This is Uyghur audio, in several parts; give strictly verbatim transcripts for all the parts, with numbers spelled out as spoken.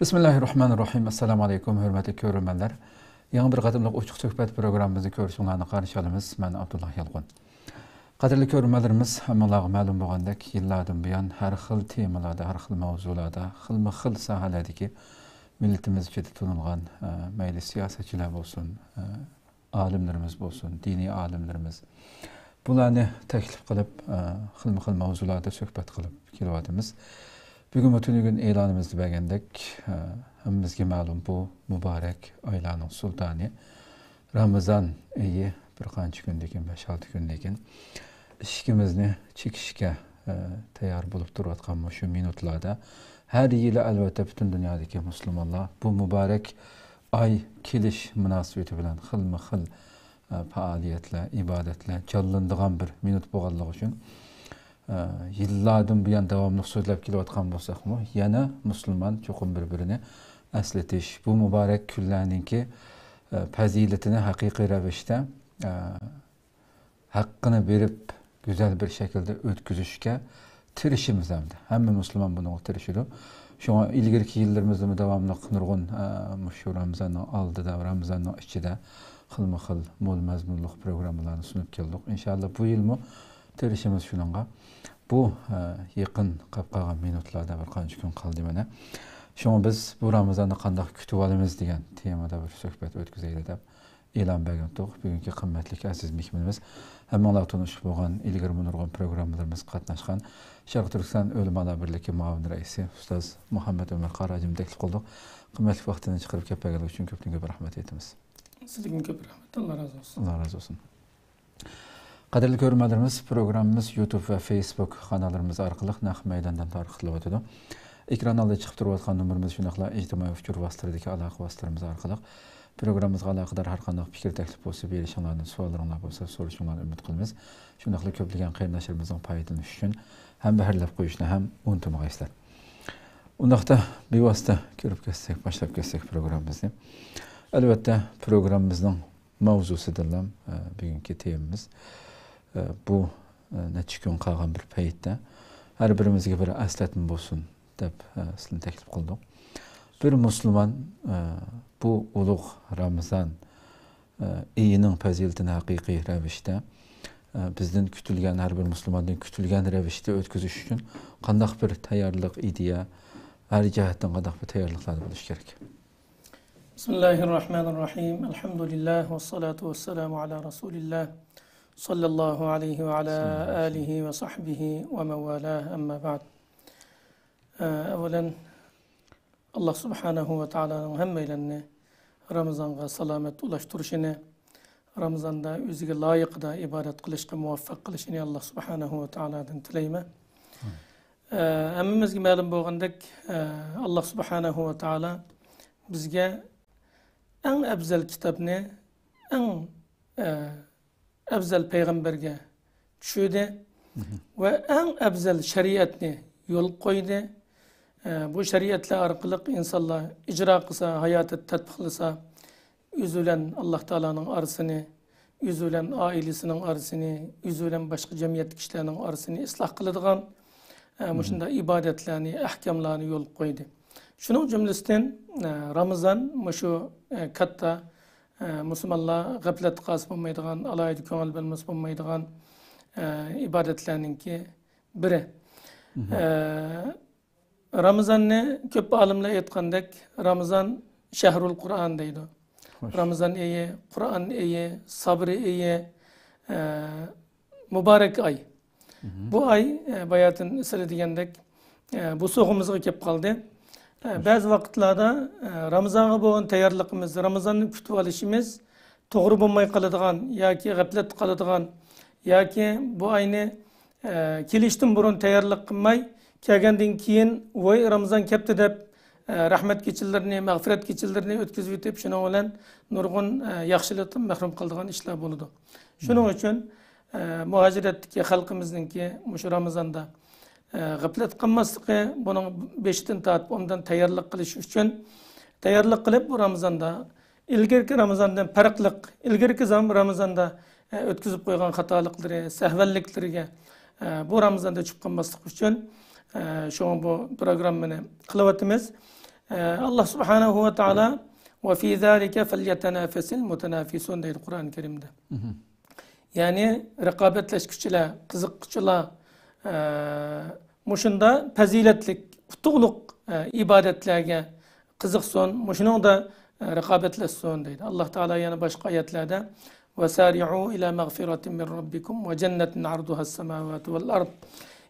بىسمىللاھىررەھمانىررەھىم. ئەسسالامۇ ئەلەيكۇم، ھۆرمەتلىك كۆرۈرمەنلەر. يېڭى بىر قېتىملىق ئوچۇق سۆھبەت پروگراممىمىزنى كۆرۈشۈڭلارنى قارشى ئالىمىز. مەن ئابدۇللا يالقۇن. قەدىرلىك كۆرۈرمەنلىرىمىز، ھەممىڭلارغا مەلۇم بولغاندەك، يىللاردىن بۇيان ھەر خىل تېمىلاردا، ھەر خىل مەۋزۇلاردا، خىلمۇ خىل ساھەلەردىكى مىللىتىمىز ئىچىدە تونۇلغان، ئە، مەيلى سىياسەتچىلەر بولسۇن، ئە، ئالىملىرىمىز بولسۇن، دىنىي ئالىملىرىمىز، بۇلارنى تەكلىپ قىلىپ، ئە، خىلمۇ خىل مەۋزۇلاردا سۆھبەت قىلىپ كېلىۋاتىمىز. بۈگۈنمۇ تۈنۈگۈن ئېلانىمىزدا بەرگەندەك، ئە، ھەممىمىزگە مەلۇم، بۇ مۇبارەك ئايلارنىڭ سۇلتانى رامىزان ئېيى بىر قانچە كۈندىن كېيىن، بەش-ئالتە كۈندىن كېيىن ئىشىكىمىزنى چېكىشكە، ئە، تەييار بولۇپ تۇرۇۋاتقان مۇشۇ مىنۇتلاردا، ھەر يىلى ئەلۋەتتە پۈتۈن دۇنيادىكى مۇسۇلمانلار بۇ مۇبارەك ئاي كېلىش مۇناسىۋىتى بىلەن خىلمۇ خىل، ئە، پائالىيەتلەر، ئىبادەتلەر جانلىنىدىغان بىر مىنۇت بولغانلىقى ئۈچۈن، ئە، يىللاردىن بۇيان داۋاملىق سۆزلەپ كېلىۋاتقان بولساقمۇ، يەنە مۇسۇلمان چوقۇم بىر-بىرىنى ئەسلىتىش، بۇ مۇبارەك كۈنلەرنىڭكى، ئە، پەزىلىتىنى ھەقىقىي رەۋىشتە، ئە، ھەققىنى بېرىپ، گۈزەل بىر شەكىلدە ئۆتكۈزۈشكە تىرىشىمىز ھەمدە. ھەممە مۇسۇلمان بۇنىڭغا تىرىشىدۇ. شۇڭا ئىلگىرىكى يىللىرىمىزدىمۇ داۋاملىق نۇرغۇن، ئە، مۇشۇ رامىزاننىڭ ئالدىدا، رامىزاننىڭ ئىچىدە خىلمۇ خىل مول مەزمۇنلۇق پروگراممىلارنى سۇنۇپ كەلدۇق. ئىنشاللا بۇ يىلمۇ تىرىشىمىز شۇنىڭغا. بۇ، ئە، يېقىن قاپ قالغان مىنۇتلاردا بىر قانچە كۈن قالدى مانا. شۇڭا بىز بۇ رامىزاننى قانداق كۈتۈۋالىمىز دېگەن تېمىدا بىر سۆھبەت ئۆتكۈزەيلى دەپ ئېلان بەرگەنتۇق. بۈگۈنكى قىممەتلىك ئەزىز مېھمىنىمىز، ھەممىڭلار تونۇش بولغان ئىلگىرىمۇ نۇرغۇن پروگراممىلىرىمىزغا قاتناشقان شەرقىي تۈركىستان ئۆلىمالار بىرلىكى مۇئاۋىن رەئىسى ئۇستاز مۇھەممەد ئۆمەر قارى ھاجىمنى تەكلىپ قىلدۇق. قىممەتلىك ۋاقتىنى چىقىرىپ كەپ بەرگەنلىكى ئۈچۈن كۆپتىن كۆپ رەھمەت ئېيتىمىز. سىزگىمۇ كۆپ رەھمەت. ئاللا رازى بولسۇن. ئاللا رازى بولسۇن. قەدىرلىك كۆرۈرمەنلىرىمىز، پروگراممىمىز يۇتۇب ۋە فېيسبۇك قاناللىرىمىز ئارقىلىق نەق مەيداندىن تارقىتىلىۋاتىدۇ. ئېكران ئالدىدا چىقىپ تۇرۇۋاتقان نومۇرىمىز، شۇنداقلا ئىجتىمائىي ئۇچۇر ۋاسىتىلىرىدىكى ئالاقە ۋاسىتىلىرىمىز ئارقىلىق پروگراممىمىزغا ئالاقىدار ھەر قانداق پىكىر، تەكلىپ بولسا بېرىشىڭلارنى، سوئاللىرىڭلار بولسا سورىشىڭلارنى ئۈمىد قىلىمىز. شۇنداقلا كۆپلىگەن قېرىنداشلىرىمىزنىڭ پايدىلىنىشى ئۈچۈن ھەمبەھىرلەپ قويۇشنى ھەم ئۇنتۇمىغايسىلەر. ئۇنداقتا بىۋاسىتە كىرىپ كەتسەك، باشلاپ كەتسەك پروگراممىمىزنى. ئەلۋەتتە، پروگراممىمىزنىڭ ماۋزۇسىدىنلا، ئە، بۈگۈنكى تېمىمىز، ئە، بۇ، ئە، نەچچە كۈن قالغان بىر پەيتتە ھەر بىرىمىزگە بىر ئەسلەتمە بولسۇن دەپ، ئە، سىلىنى تەكلىپ قىلدۇق. بىر مۇسۇلمان، ئە، بۇ ئۇلۇغ رامىزان، ئە، ئېيىنىڭ پەزىلىتىنى ھەقىقىي رەۋىشتە، ئە، بىزدىن كۈتۈلگەن، ھەر بىر مۇسۇلماندىن كۈتۈلگەن رەۋىشتە ئۆتكۈزۈش ئۈچۈن قانداق بىر تەييارلىق، ئىدىيە، ھەر جەھەتتىن قانداق بىر تەييارلىقلاردا بولۇش كېرەك؟ بسم الله الرحمن الرحيم. الحمد لله والصلاة والسلام على رسول الله صلى الله عليه وعلى آله وصحبه ومن والاه، أما بعد. ئە، ئەۋۋەلەن، ئاللا سۇبھانەھۇ ۋە تائالانىڭ ھەممەيلەننى رامىزانغا سالامەت ئۇلاشتۇرۇشىنى، رامىزاندا ئۆزىگە لايىقىدا ئىبادەت قىلىشقا مۇۋەپپەق قىلىشىنى ئاللا سۇبھانەھۇ ۋە تائالادىن تىلەيمەن. ئە، ھەممىمىزگە مەلۇم بولغاندەك، ئە، ئاللا سۇبھانەھۇ ۋە تائالا بىزگە ئەڭ ئەۋزەل كىتابنى، ئەڭ، ئە، ئەۋزەل پەيغەمبەرگە چۈشۈردى ۋە ئەڭ ئەۋزەل شەرىئەتنى يولغا قويدى. ئە، بۇ شەرىئەتلەر ئارقىلىق ئىنسانلار ئىجرا قىلسا، ھاياتىدا تەتبىقلىسا، ئۆزى بىلەن ئاللا تائالانىڭ ئارىسىنى، ئۆزى بىلەن ئائىلىسىنىڭ ئارىسىنى، ئۆزى بىلەن باشقا جەمئىيەتتىكى كىشىلەرنىڭ ئارىسىنى ئىسلاھ قىلىدىغان، ئە، مۇشۇنداق ئىبادەتلەرنى، ئەھكاملارنى يولغا قويدى. شۇنىڭ جۈملىسىدىن، ئە، رامىزان مۇشۇ، ئە، كاتتا، ئە، مۇسۇلمانلار غەپلەتتە قالسا بولمايدىغان، ئالاھىدە كۆڭۈل بۆلمىسە بولمايدىغان، ئە، ئىبادەتلەرنىڭكى بىرى. ئە، رامىزاننى كۆپ ئالىملار ئېيتقاندەك، رامىزان شەھرۇل قۇرئان دەيدۇ. خوش. رامىزان ئېيى، قۇرئان ئېيى، سابىر ئېيى، ئە، مۇبارەك ئاي. بۇ ئاي، ئە، باياتىن سىلى دېگەندەك، ئە، بوسۇغىمىزغا كېلىپ قالدى. ئە، بەزى ۋاقىتلاردا، ئە، رامىزانغا بولغان تەييارلىقىمىز، رامىزاننى كۈتۈۋېلىشىمىز توغرا بولماي قالىدىغان ياكى غەپلەتتە قالىدىغان ياكى بۇ ئاينى، ئە، كېلىشتىن بۇرۇن تەييارلىق قىلماي، كەلگەندىن كېيىن، ۋوي، رامىزان كەپتۇ دەپ، ئە، رەھمەت كېچىلىرىنى، مەغپىرەت كېچىلىرىنى ئۆتكۈزۈۋېتىپ، شۇنىڭ بىلەن نۇرغۇن، ئە، ياخشىلىقتىن مەھرۇم قالىدىغان ئىشلار بولىدۇ. شۇنىڭ ئۈچۈن، ئە، مۇھاجىرەتتىكى خەلقىمىزنىڭكى مۇشۇ رامىزاندا، ئە، غەپلەت قىلماسلىقى، بۇنىڭ بېشىدىن تارتىپ ئوبدان تەييارلىق قىلىش ئۈچۈن، تەييارلىق قىلىپ، بۇ رامىزاندا ئىلگىرىكى رامىزاندىن پەرقلىق، ئىلگىرىكى زام-، رامىزاندا، ئە، ئۆتكۈزۈپ قويغان خاتالىقلىرى، سەھۋەنلىكلىرىگە، ئە، بۇ رامىزاندا چۈشۈپ قالماسلىق ئۈچۈن، ئە، شۇڭا بۇ پروگراممىنى قىلىۋاتىمىز. ئە، ئاللا سۇبھانەھۇ ۋە تائالا، «ۋە فى زالىكە فەليەتەنافەسىل مۇتەنافىسۇن» دەيدۇ قۇرئان كەرىمدە. يەنى رىقابەتلەشكۈچىلەر، قىزىققۇچىلار، ئە، مۇشۇندا پەزىلەتلىك، ئۇتۇقلۇق، ئە، ئىبادەتلەرگە قىزىقسۇن، مۇشۇنىڭدا، ئە، رىقابەتلەشسۇن دەيدۇ. ئاللا تائالا يەنە باشقا ئايەتلەردە، «ۋەسارىئۇ ئىلە مەغفىرەتىن مىن رەببىكۇم ۋە جەننەتىن ئەرزۇھەس سەماۋاتۇ ۋەل ئەرز.»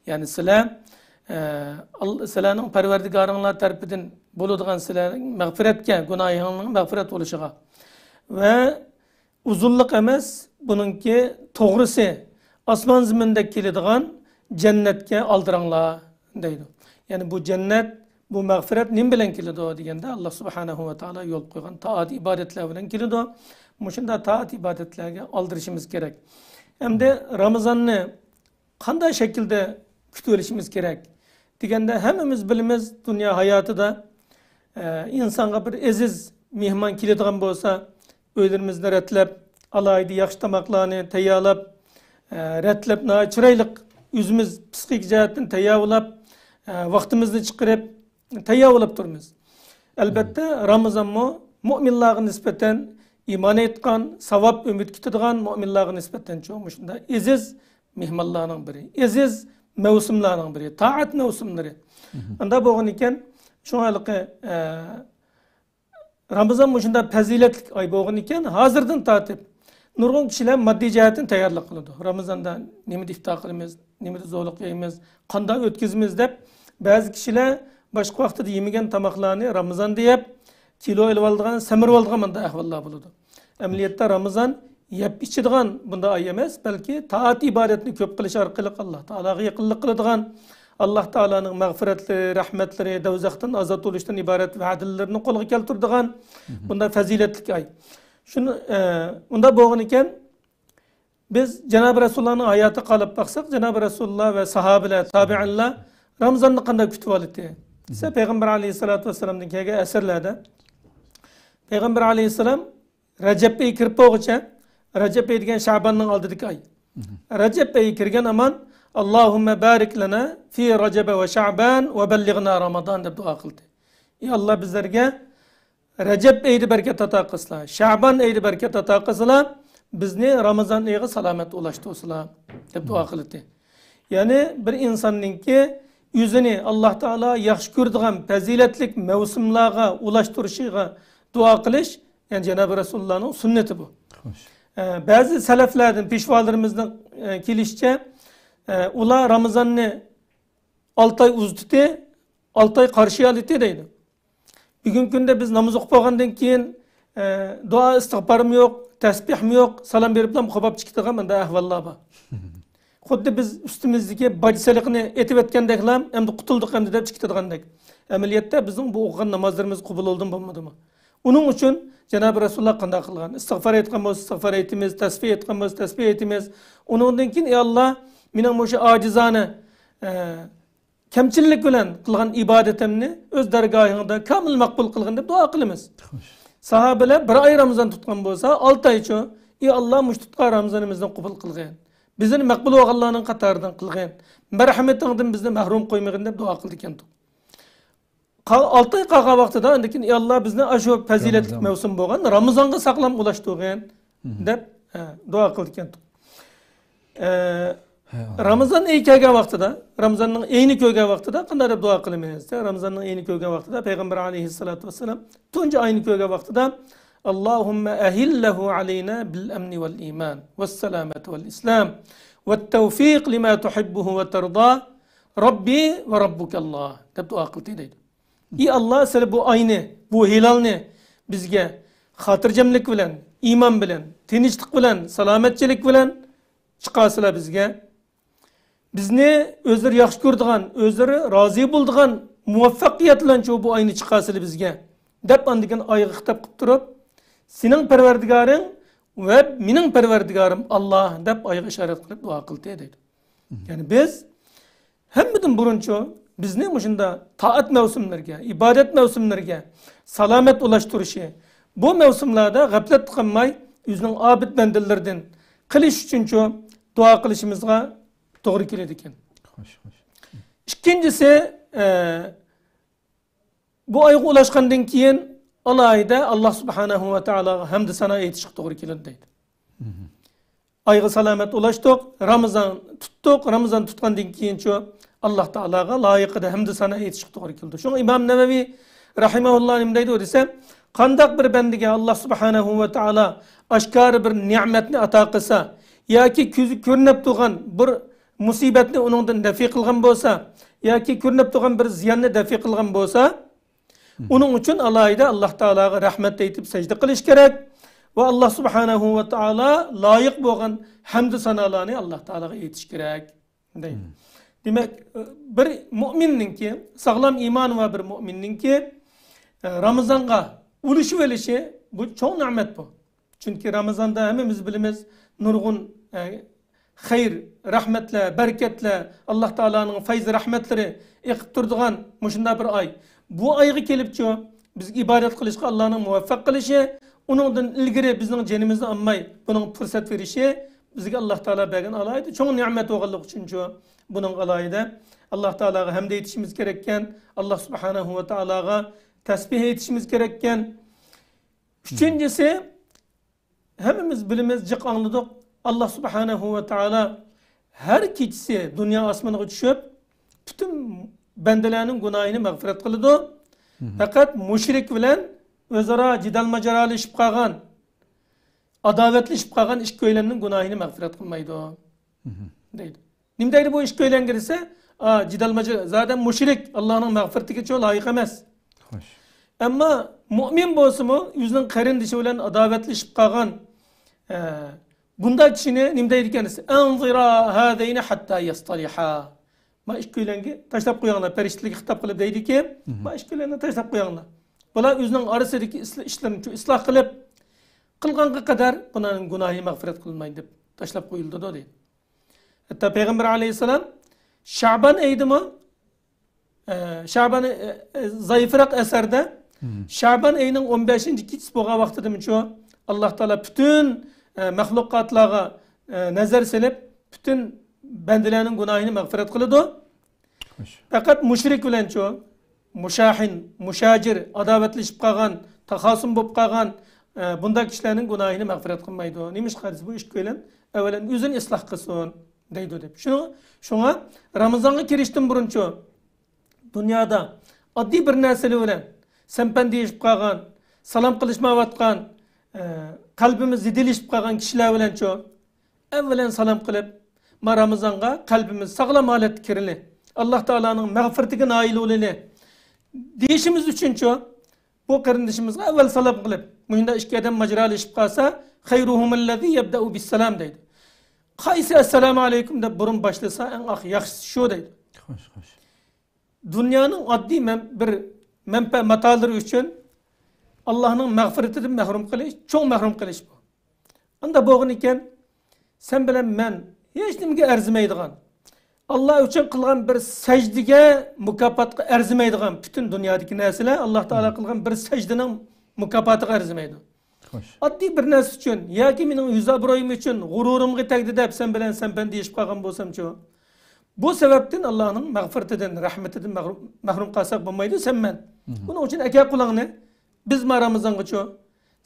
يەنى سىلەر، ئە، ئال-، سىلەرنىڭ پەرۋەردىگارىڭلار تەرىپىدىن بولىدىغان سىلەر مەغپىرەتكە، گۇناھىڭنىڭ مەغپىرەت بولۇشىغا ۋە ئۇزۇنلۇق ئەمەس، بۇنىڭكى توغرىسى ئاسمان زېمىندەك كېلىدىغان جەننەتكە ئالدىراڭلار دەيدۇ. يەنى بۇ جەننەت، بۇ مەغپىرەت نېمە بىلەن كېلىدۇ دېگەندە، ئاللا سۇبھانەھۇ ۋە تائالا يول قويغان تائەت ئىبادەتلەر بىلەن كېلىدۇ. مۇشۇنداق تائەت ئىبادەتلەرگە ئالدىرىشىمىز كېرەك. ئەمدى رامىزاننى قانداق شەكىلدە كۈتۈۋېلىشىمىز كېرەك دېگەندە، ھەممىمىز بىلىمىز، دۇنيا ھاياتىدا، ئە، ئىنسانغا بىر ئەزىز مېھمان كېلىدىغان بولسا، ئۆيلىرىمىزنى رەتلەپ، ئالاھىدە ياخشى تاماقلارنى تەييارلاپ، ئە، رەتلەپ، ناھايىتى چىرايلىق ئۆزىمىز پسىخىك جەھەتتىن تەييارلاپ، ئە، ۋاقتىمىزنى چىقىرىپ، تەييارلاپ تۇرىمىز. ئەلبەتتە، رامىزانمۇ مۆمىنلارغا نىسبەتەن، ئىمان ئېيتقان، ساۋاب ئۈمىد كۈتىدىغان مۆمىنلارغا نىسبەتەنچۇ مۇشۇنداق ئەزىز مېھمانلارنىڭ بىرى، ئەزىز مەۋسۇملارنىڭ بىرى، تائەت مەۋسۇملىرى. ئاندا بولغان ئىكەن، شۇڭا ھېلىقى، ئە، رامىزان مۇشۇنداق پەزىلەتلىك ئاي بولغان ئىكەن، ھازىردىن تارتىپ نۇرغۇن كىشىلەر ماددىي جەھەتتىن تەييارلىق قىلىدۇ. رامىزاندا نېمىدە ئىپتار قىلىمىز، نېمىدە زولۇق يەيمىز، قانداق ئۆتكۈزىمىز دەپ، بەزى كىشىلەر باشقا ۋاقتىدا يېمىگەن تاماقلارنى رامىزاندا يەپ، كىلو ئېلىۋالىدىغان، سەمرىۋالىدىغان مۇنداق ئەھۋاللار بولىدۇ. ئەمەلىيەتتە رامىزان يەپ ئىچىدىغان بۇنداق ئاي ئەمەس، بەلكى تائەت ئىبادەتنى كۆپ قىلىش ئارقىلىق ئاللا تائالاغا يېقىنلىق قىلىدىغان، ئاللا تائالانىڭ مەغپىرەتلىرى، رەھمەتلىرى، دوزاختىن ئازاد بولۇشتىن ئىبارەت ۋەدىلىرىنى قولغا كەلتۈرىدىغان بۇنداق پەزىلەتلىك ئاي. شۇنى، ئە، ئۇنداق بولغان ئىكەن، بىز جانابى رەسۇلۇللانىڭ ھاياتىغا قاراپ باقساق، جانابى رەسۇلۇللا ۋە ساھابىلەر، تابىئىنلار رامىزاننى قانداق كۈتۈۋالىتتى دېسە، پەيغەمبەر ئەلەيھىسسالاتۇ ۋەسسالامدىن كەلگەن ئەسەرلەردە پەيغەمبەر ئەلەيھىسسالام رەجەب ئېيى كىرىپ بولغۇچە، رەجەب ئېيى دېگەن شەباننىڭ ئالدىدىكى ئاي. رەجەب ئەيى كىرگەن ئامان، «ئاللاھۇممە بارىك لەنا فى رەجەب ۋە شەبان ۋە بەللىغنا رامىزان» دەپ دۇئا قىلدى. ئى ئاللا، بىزلەرگە رەجەب ئېيىدا بەرىكەت ئاتا قىلسىلا، شەبان ئېيىدا بەرىكەت ئاتا قىلسىلا، بىزنى رامىزان ئېيىغا سالامەت ئۇلاشتۇرسىلا دەپ دۇئا قىلدى. يەنى بىر ئىنساننىڭكى ئۆزىنى ئاللا تائالا ياخشى كۆرىدىغان پەزىلەتلىك مەۋسۇملارغا ئۇلاشتۇرۇشىغا دۇئا قىلىش، يەنى جانابى رەسۇلۇللانىڭ سۈننىتى بۇ. ئە، بەزى سەلەفلەردىن، پېشۋالىرىمىزنىڭ، ئە، كېلىشىچە، ئە، ئۇلار رامىزاننى ئالتە ئاي ئۇزىتىتتى، ئالتە ئاي قارشى ئالىتتى دەيدۇ. بۈگۈنكى كۈندە بىز ناماز ئوقۇپ بولغاندىن كېيىن، ئە، دۇئا ئىستىغپارمۇ يوق، تەسبىھمۇ يوق، سالام بېرىپلا قوپاپ چىقىدىغان مۇنداق ئەھۋاللار بار. خۇددى بىز ئۈستىمىزدىكى باج سېلىقىنى ئېتىۋەتكەندەكلا، ئەمدى قۇتۇلدۇق ئەمدى دەپ چىقىدىغاندەك. ئەمەلىيەتتە بىزنىڭ بۇ ئوقۇغان نامازلىرىمىز قوبۇل بولدىمۇ بولمىدىمۇ؟ ئۇنىڭ ئۈچۈن جانابى رەسۇلۇللا قانداق قىلغان؟ ئىستىغپار ئېيتقان بولسا ئىستىغپار ئېيتىمىز، تەسبىھ ئېيتقان بولسا تەسبىھ ئېيتىمىز. ئۇنىڭدىن كېيىن، ئى ئاللا، مېنىڭ مۇشۇ ئاجىزانە، ئە، كەمچىللىك بىلەن قىلغان ئىبادىتىمنى ئۆز دەرگاھىڭدا كامىل مەقبۇل قىلغىن دەپ دۇئا قىلىمىز. خوش. ساھابىلەر بىر ئاي رامىزان تۇتقان بولسا، ئالتە ئايچۇ، ئى ئاللا، مۇشۇ تۇتقان رامىزانىمىزنى قوبۇل قىلغىن. بىزنى مەقبۇل بولغانلارنىڭ قاتارىدىن قىلغىن. مەرھەمىتىڭدىن بىزنى مەھرۇم قويمىغىن دەپ دۇئا قىلىدىكەنتۇق. قا-، ئالتە ئاي قالغان ۋاقتىدا، ئاندىن كېيىن، ئى ئاللا، بىزنى ئاشۇ پەزىلەتلىك رامىزان. مەۋسۇم بولغان رامىزانغا ساقلام ئۇلاشتۇرغىن، دەپ، ھە، دۇئا قىلىدىكەنتۇق. ئە، ھەي ئاللا. رامىزان ئېيى كەلگەن ۋاقتىدا، رامىزاننىڭ ئېيىنى كۆرگەن ۋاقتىدا قانداق دەپ دۇئا قىلىمىز؟ رامىزاننىڭ ئېيىنى كۆرگەن ۋاقتىدا پەيغەمبەر ئەلەيھىسسالاتۇ ۋەسسالام تۇنجى ئاينى كۆرگەن ۋاقتىدا، «اللهم أهله علينا بالأمن والإيمان والسلامة والإسلام والتوفيق لما تحبه وترضى ربي وربك الله» دەپ دۇئا قىلدى دەيدۇ. ئى ئاللا، سىلەر بۇ ئاينى، بۇ ھىلالنى بىزگە خاتىرجەملىك بىلەن، ئىمان بىلەن، تىنچلىق بىلەن، سالامەتچىلىك بىلەن چىقارسىلەر بىزگە. بىزنى ئۆزلىرى ياخشى كۆرىدىغان، ئۆزلىرى رازى بولىدىغان مۇۋەپپەقىيەت بىلەن شۇ بۇ ئاينى چىقارسىلى بىزگە، دەپ ئاندىن كېيىن ئايغا خىتاب قىلىپ تۇرۇپ، سېنىڭ پەرۋەردىگارىڭ ۋە مېنىڭ پەرۋەردىگارىم ئاللا، دەپ ئايغا ئىشارەت قىلىپ دۇئا قىلدى دەيدۇ. يەنى بىز ھەممىدىن بۇرۇنچۇ بىزنى مۇشۇنداق تائەت مەۋسۇملىرىگە، ئىبادەت مەۋسۇملىرىگە سالامەت ئۇلاشتۇرۇشى، بۇ مەۋسۇملاردا غەپلەتتە قالماي، ئۆزىنىڭ ئابىد بەندىلىرىدىن قىلىش ئۈچۈنچۇ دۇئا قىلىشىمىزغا توغرا كېلىدىكەن. خوش، خوش. ئىككىنچىسى، ئە، بۇ ئايغا ئۇلاشقاندىن كېيىن ئالاھىدە ئاللا سۇبھانەھۇ ۋە تائالاغا ھەمدۇ سانا ئېيتىشقا توغرا كېلىدۇ دەيدۇ. ئايغا سالامەت ئۇلاشتۇق، رامىزان تۇتتۇق، رامىزان تۇتقاندىن كېيىنچۇ ئاللا تائالاغا لايىقىدا ھەمدۇ سانا ئېيتىشقا توغرا كېلىدۇ. شۇڭا ئىمام نەۋەۋى رەھىمەھۇللا نېمە دەيدۇ دېسە، قانداق بىر بەندىگە ئاللا سۇبھانەھۇ ۋە تائالا ئاشكارا بىر نېمەتنى ئاتا قىلسا ياكى كۆزى كۆرۈنۈپ تۇرغان بىر مۇسىبەتنى ئۇنىڭدىن دەفئى قىلغان بولسا ياكى كۆرۈنۈپ تۇرغان بىر زىياننى دەفئى قىلغان بولسا، ئۇنىڭ ئۈچۈن ئالاھىدە ئاللا تائالاغا رەھمەت ئېيتىپ سەجدە قىلىش كېرەك ۋە ئاللا سۇبھانەھۇ ۋە تائالا لايىق بولغان ھەمدۇ سانالارنى ئاللا تائالاغا ئېيتىش كېرەك دەيدۇ. دېمەك، بىر مۇئمىننىڭكى، ساغلام ئىمانى بار بىر مۇئمىننىڭكى، ئە، رامىزانغا ئۇلىشىۋېلىشى بۇ چوڭ نېمەت بۇ. چۈنكى رامىزاندا ھەممىمىز بىلىمىز، نۇرغۇن، ئە، خەير، رەھمەتلەر، بەرىكەتلەر، ئاللا تائالانىڭ پەيزى رەھمەتلىرى ئېقىپ تۇرىدىغان مۇشۇنداق بىر ئاي. بۇ ئايغا كېلىپچۇ، بىزگە ئىبادەت قىلىشقا ئاللانىڭ مۇۋەپپەق قىلىشى، ئۇنىڭدىن ئىلگىرى بىزنىڭ جېنىمىزنى ئالماي، بۇنىڭغا پۇرسەت بېرىشى بىزگە ئاللا تائالا بەرگەن ئالاھىدە چوڭ نېمەت بولغانلىقى ئۈچۈنچۇ، بۇنىڭغا ئالاھىدە ئاللا تائالاغا ھەمد ئېيتىشىمىز كېرەككەن، ئاللا سۇبھانەھۇ ۋە تائالاغا تەسبىھ ئېيتىشىمىز كېرەككەن. ئۈچىنچىسى، ھەممىمىز بىلىمىز، جىق ئاڭلىدۇق. ئاللا سۇبھانەھۇ ۋە تائالا ھەر كېچىسى دۇنيا ئاسمىنىغا چۈشۈپ، پۈتۈن بەندىلەرنىڭ گۇناھىنى مەغپىرەت قىلىدۇ. پەقەت مۇشرىك بىلەن ئۆزئارا جېدەل ماجىرالىشىپ قالغان، ئاداۋەتلىشىپ قالغان ئىككىيلەننىڭ گۇناھىنى مەغپىرەت قىلمايدۇ، دەيدۇ. نېمە دەيدۇ بۇ ئىككىيلەنگە دېسە، ئا، جېدەل ماجىرا، زادەن مۇشرىك، ئاللانىڭ مەغپىرىتىگىچۇ لايىق ئەمەس. خوش. ئەمما مۇئمىن بولسىمۇ، ئۆزىنىڭ قېرىندىشى بىلەن ئاداۋەتلىشىپ قالغان، ئە، بۇنداق كىشىنى نېمە دەيدىكەن دېسە، «ئەنزىرا ھازەينى ھەتتا يەستەلىھا.» ما ئىككىيلەنگە تاشلاپ قويۇڭلار، پەرىشتىلەرگە خىتاب قىلىپ دەيدىكى، ما ئىككىيلەننى تاشلاپ قويۇڭلار. بۇلار ئۆزىنىڭ ئارىسىدىكى ئىسلا-، ئىشلىرىنى ئىسلاھ قىلىپ، قىلغانغا قەدەر بۇلارنىڭ گۇناھى مەغپىرەت قىلىنمايدۇ دەپ تاشلاپ قويۇلىدۇ دەيدۇ. ھەتتا پەيغەمبەر ئەلەيھىسسالام شەبان ئېيىدىمۇ، ئە، شەبان، ئە، ئە، زەئىپراق ئەسەردە، شەبان ئېيىنىڭ ئون بەشىنچى كېچىسى بولغان ۋاقتىدىمۇچۇ، ئاللا تائالا پۈتۈن، ئە، مەخلۇقاتلارغا، ئە، نەزەر سېلىپ، پۈتۈن بەندىلەرنىڭ گۇناھىنى مەغپىرەت قىلىدۇ. خوش. پەقەت مۇشرىك بىلەنچۇ، مۇشاھىن، مۇشاجىر، ئاداۋەتلىشىپ قالغان، تاخاسۇم بولۇپ قالغان، ئە، بۇنداق كىشىلەرنىڭ گۇناھىنى مەغپىرەت قىلمايدۇ. نېمىشقا دېسە، بۇ ئىككىيلەن ئەۋۋەلەن ئۆزىنى ئىسلاھ قىلسۇن دەيدۇ دەپ. شۇنىڭ، شۇڭا رامىزانغا كىرىشتىن بۇرۇنچۇ، دۇنيادا ئاددىي بىر نەرسىلەر بىلەن سەمپەن دېيىشىپ قالغان، سالام قىلىشمايۋاتقان، ئە، قەلبىمىز زىددىيلىشىپ قالغان كىشىلەر بىلەنچۇ، ئەۋۋەلەن سالام قىلىپ، ما رامىزانغا قەلبىمىز ساغلام ھالەتتە كىرىلى، ئاللا تائالانىڭ مەغپىرىتىگە نائىل بولىلى دېيىشىمىز ئۈچۈنچۇ، بۇ قېرىندىشىمىزغا ئەۋۋەل سالام قىلىپ، مۇشۇنداق ئىككى ئادەم ماجىرالىشىپ قالسا، «خەيرۇھۇمۇللەزى يەبدەئۇ بىسسالام» دەيدۇ. قايسى «ئەسسالامۇ ئەلەيكۇم» دەپ بۇرۇن باشلىسا، ئەڭ ئاخ-، ياخشىسى شۇ دەيدۇ. خوش، خوش. دۇنيانىڭ ئاددىي مەن-، بىر مەنپە ماتالىرى ئۈچۈن ئاللانىڭ مەغپىرىتىدىن مەھرۇم قىلىش، چوڭ مەھرۇم قىلىش بۇ. ئاندا بولغىنىكەن، سەن بىلەن مەن ھېچنېمىگە ئەرزىمەيدىغان، ئاللا ئۈچۈن قىلغان بىر سەجدىگە، مۇكاپاتقا ئەرزىمەيدىغان پۈتۈن دۇنيادىكى نەرسىلەر ئاللا تائالا قىلغان بىر سەجدىنىڭ مۇكاپاتىغا ئەرزىمەيدۇ. خوش. ئاددىي بىر نەرسە ئۈچۈن ياكى مېنىڭ يۈز ئابرۇيۇم ئۈچۈن، غۇرۇرۇمغا تەگدى دەپ سەن بىلەن سەمپەن دېيىشىپ قالغان بولسامچۇ، بۇ سەۋەبتىن ئاللانىڭ مەغپىرىتىدىن، رەھمىتىدىن مەھرۇم، مەھرۇم قالساق بولمايدۇ سەن مەن. بۇنىڭ ئۈچۈن ئەكە قۇلۇڭنى، بىز ما رامىزانغىچۇ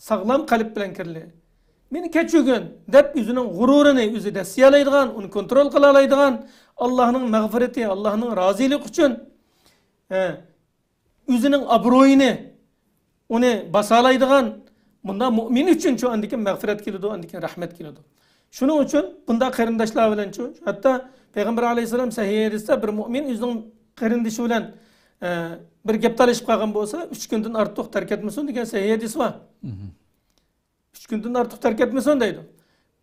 ساغلام قەلب بىلەن كىرىلى. مېنى كەچۈرگىن دەپ ئۆزىنىڭ غۇرۇرىنى ئۆزى دەسسىيەلەيدىغان، ئۇنى كونترول قىلالايدىغان، ئاللانىڭ مەغپىرىتى، ئاللانىڭ رازىلىقى ئۈچۈن، ئە، ئۆزىنىڭ ئابرۇيىنى، ئۇنى باسالايدىغان، بۇنداق مۇئمىن ئۈچۈنچۇ ئاندىكىن مەغپىرەت كېلىدۇ، ئاندىكىن رەھمەت كېلىدۇ. شۇنىڭ ئۈچۈن بۇنداق قېرىنداشلار بىلەنچۇ، ھەتتا پەيغەمبەر ئەلەيھىسسالام سەھىھ ھەدىستە بىر مۇئمىن ئۆزىنىڭ قېرىندىشى بىلەن، ئە، بىر گەپ تالىشىپ قالغان بولسا، ئۈچ كۈندىن ئارتۇق تەرك ئەتمىسۇن دېگەن سەھىھ ھەدىس بار. ئۈچ كۈندىن ئارتۇق تەرك ئەتمىسۇن دەيدۇ.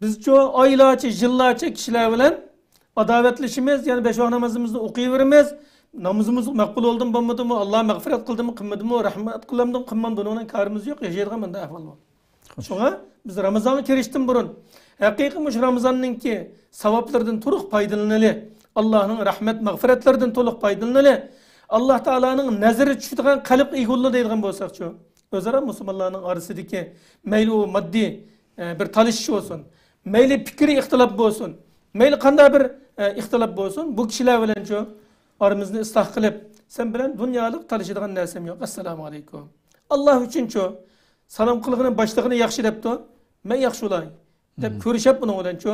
بىزچۇ ئايلارچە، يىللارچە كىشىلەر بىلەن ئاداۋەتلىشىمىز، يەنە بەش ۋاق نامازىمىزنى ئوقۇيۋېرىمىز. نامىزىمىز مەقبۇل بولدىمۇ، بولمىدىمۇ، ئاللا مەغپىرەت قىلدىمۇ، قىلمىدىمۇ، رەھمەت قىلامدىمۇ، قىلمامدۇ، ئۇنىڭ بىلەن كارىمىز يوق، ياشايدىغان مۇنداق ئەھۋال بار. شۇڭا بىز رامىزانغا كىرىشتىن بۇرۇن ھەقىقىي مۇشۇ رامىزاننىڭكى ساۋابلىرىدىن تولۇق پايدىلىنىلى، ئاللانىڭ رەھمەت مەغپىرەتلىرىدىن تولۇق پايدىلىنىلى، ئاللا تائالانىڭ نەزىرى چۈشىدىغان قەلبكە ئىگە بولىلى دەيدىغان بولساقچۇ، ئۆزئارا مۇسۇلمانلارنىڭ ئارىسىدىكى مەيلى ئۇ ماددىي، ئە، بىر تالىشىش بولسۇن، مەيلى پىكرىي ئىختىلاپ بولسۇن، مەيلى قانداق بىر، ئە، ئىختىلاپ بولسۇن، بۇ كىشىلەر بىلەنچۇ ئارىمىزنى ئىسلاھ قىلىپ، سەن بىلەن دۇنيالىق تالىشىدىغان نەرسەم يوق. ئەسسالامۇ ئەلەيكۇم. ئاللا ئۈچۈنچۇ، سالام قىلغىنى، باشلىغىنى ياخشى دەپتۇ. مەن ياخشى بولاي دەپ كۆرۈشۈپ، ئۇنىڭ بىلەنچۇ،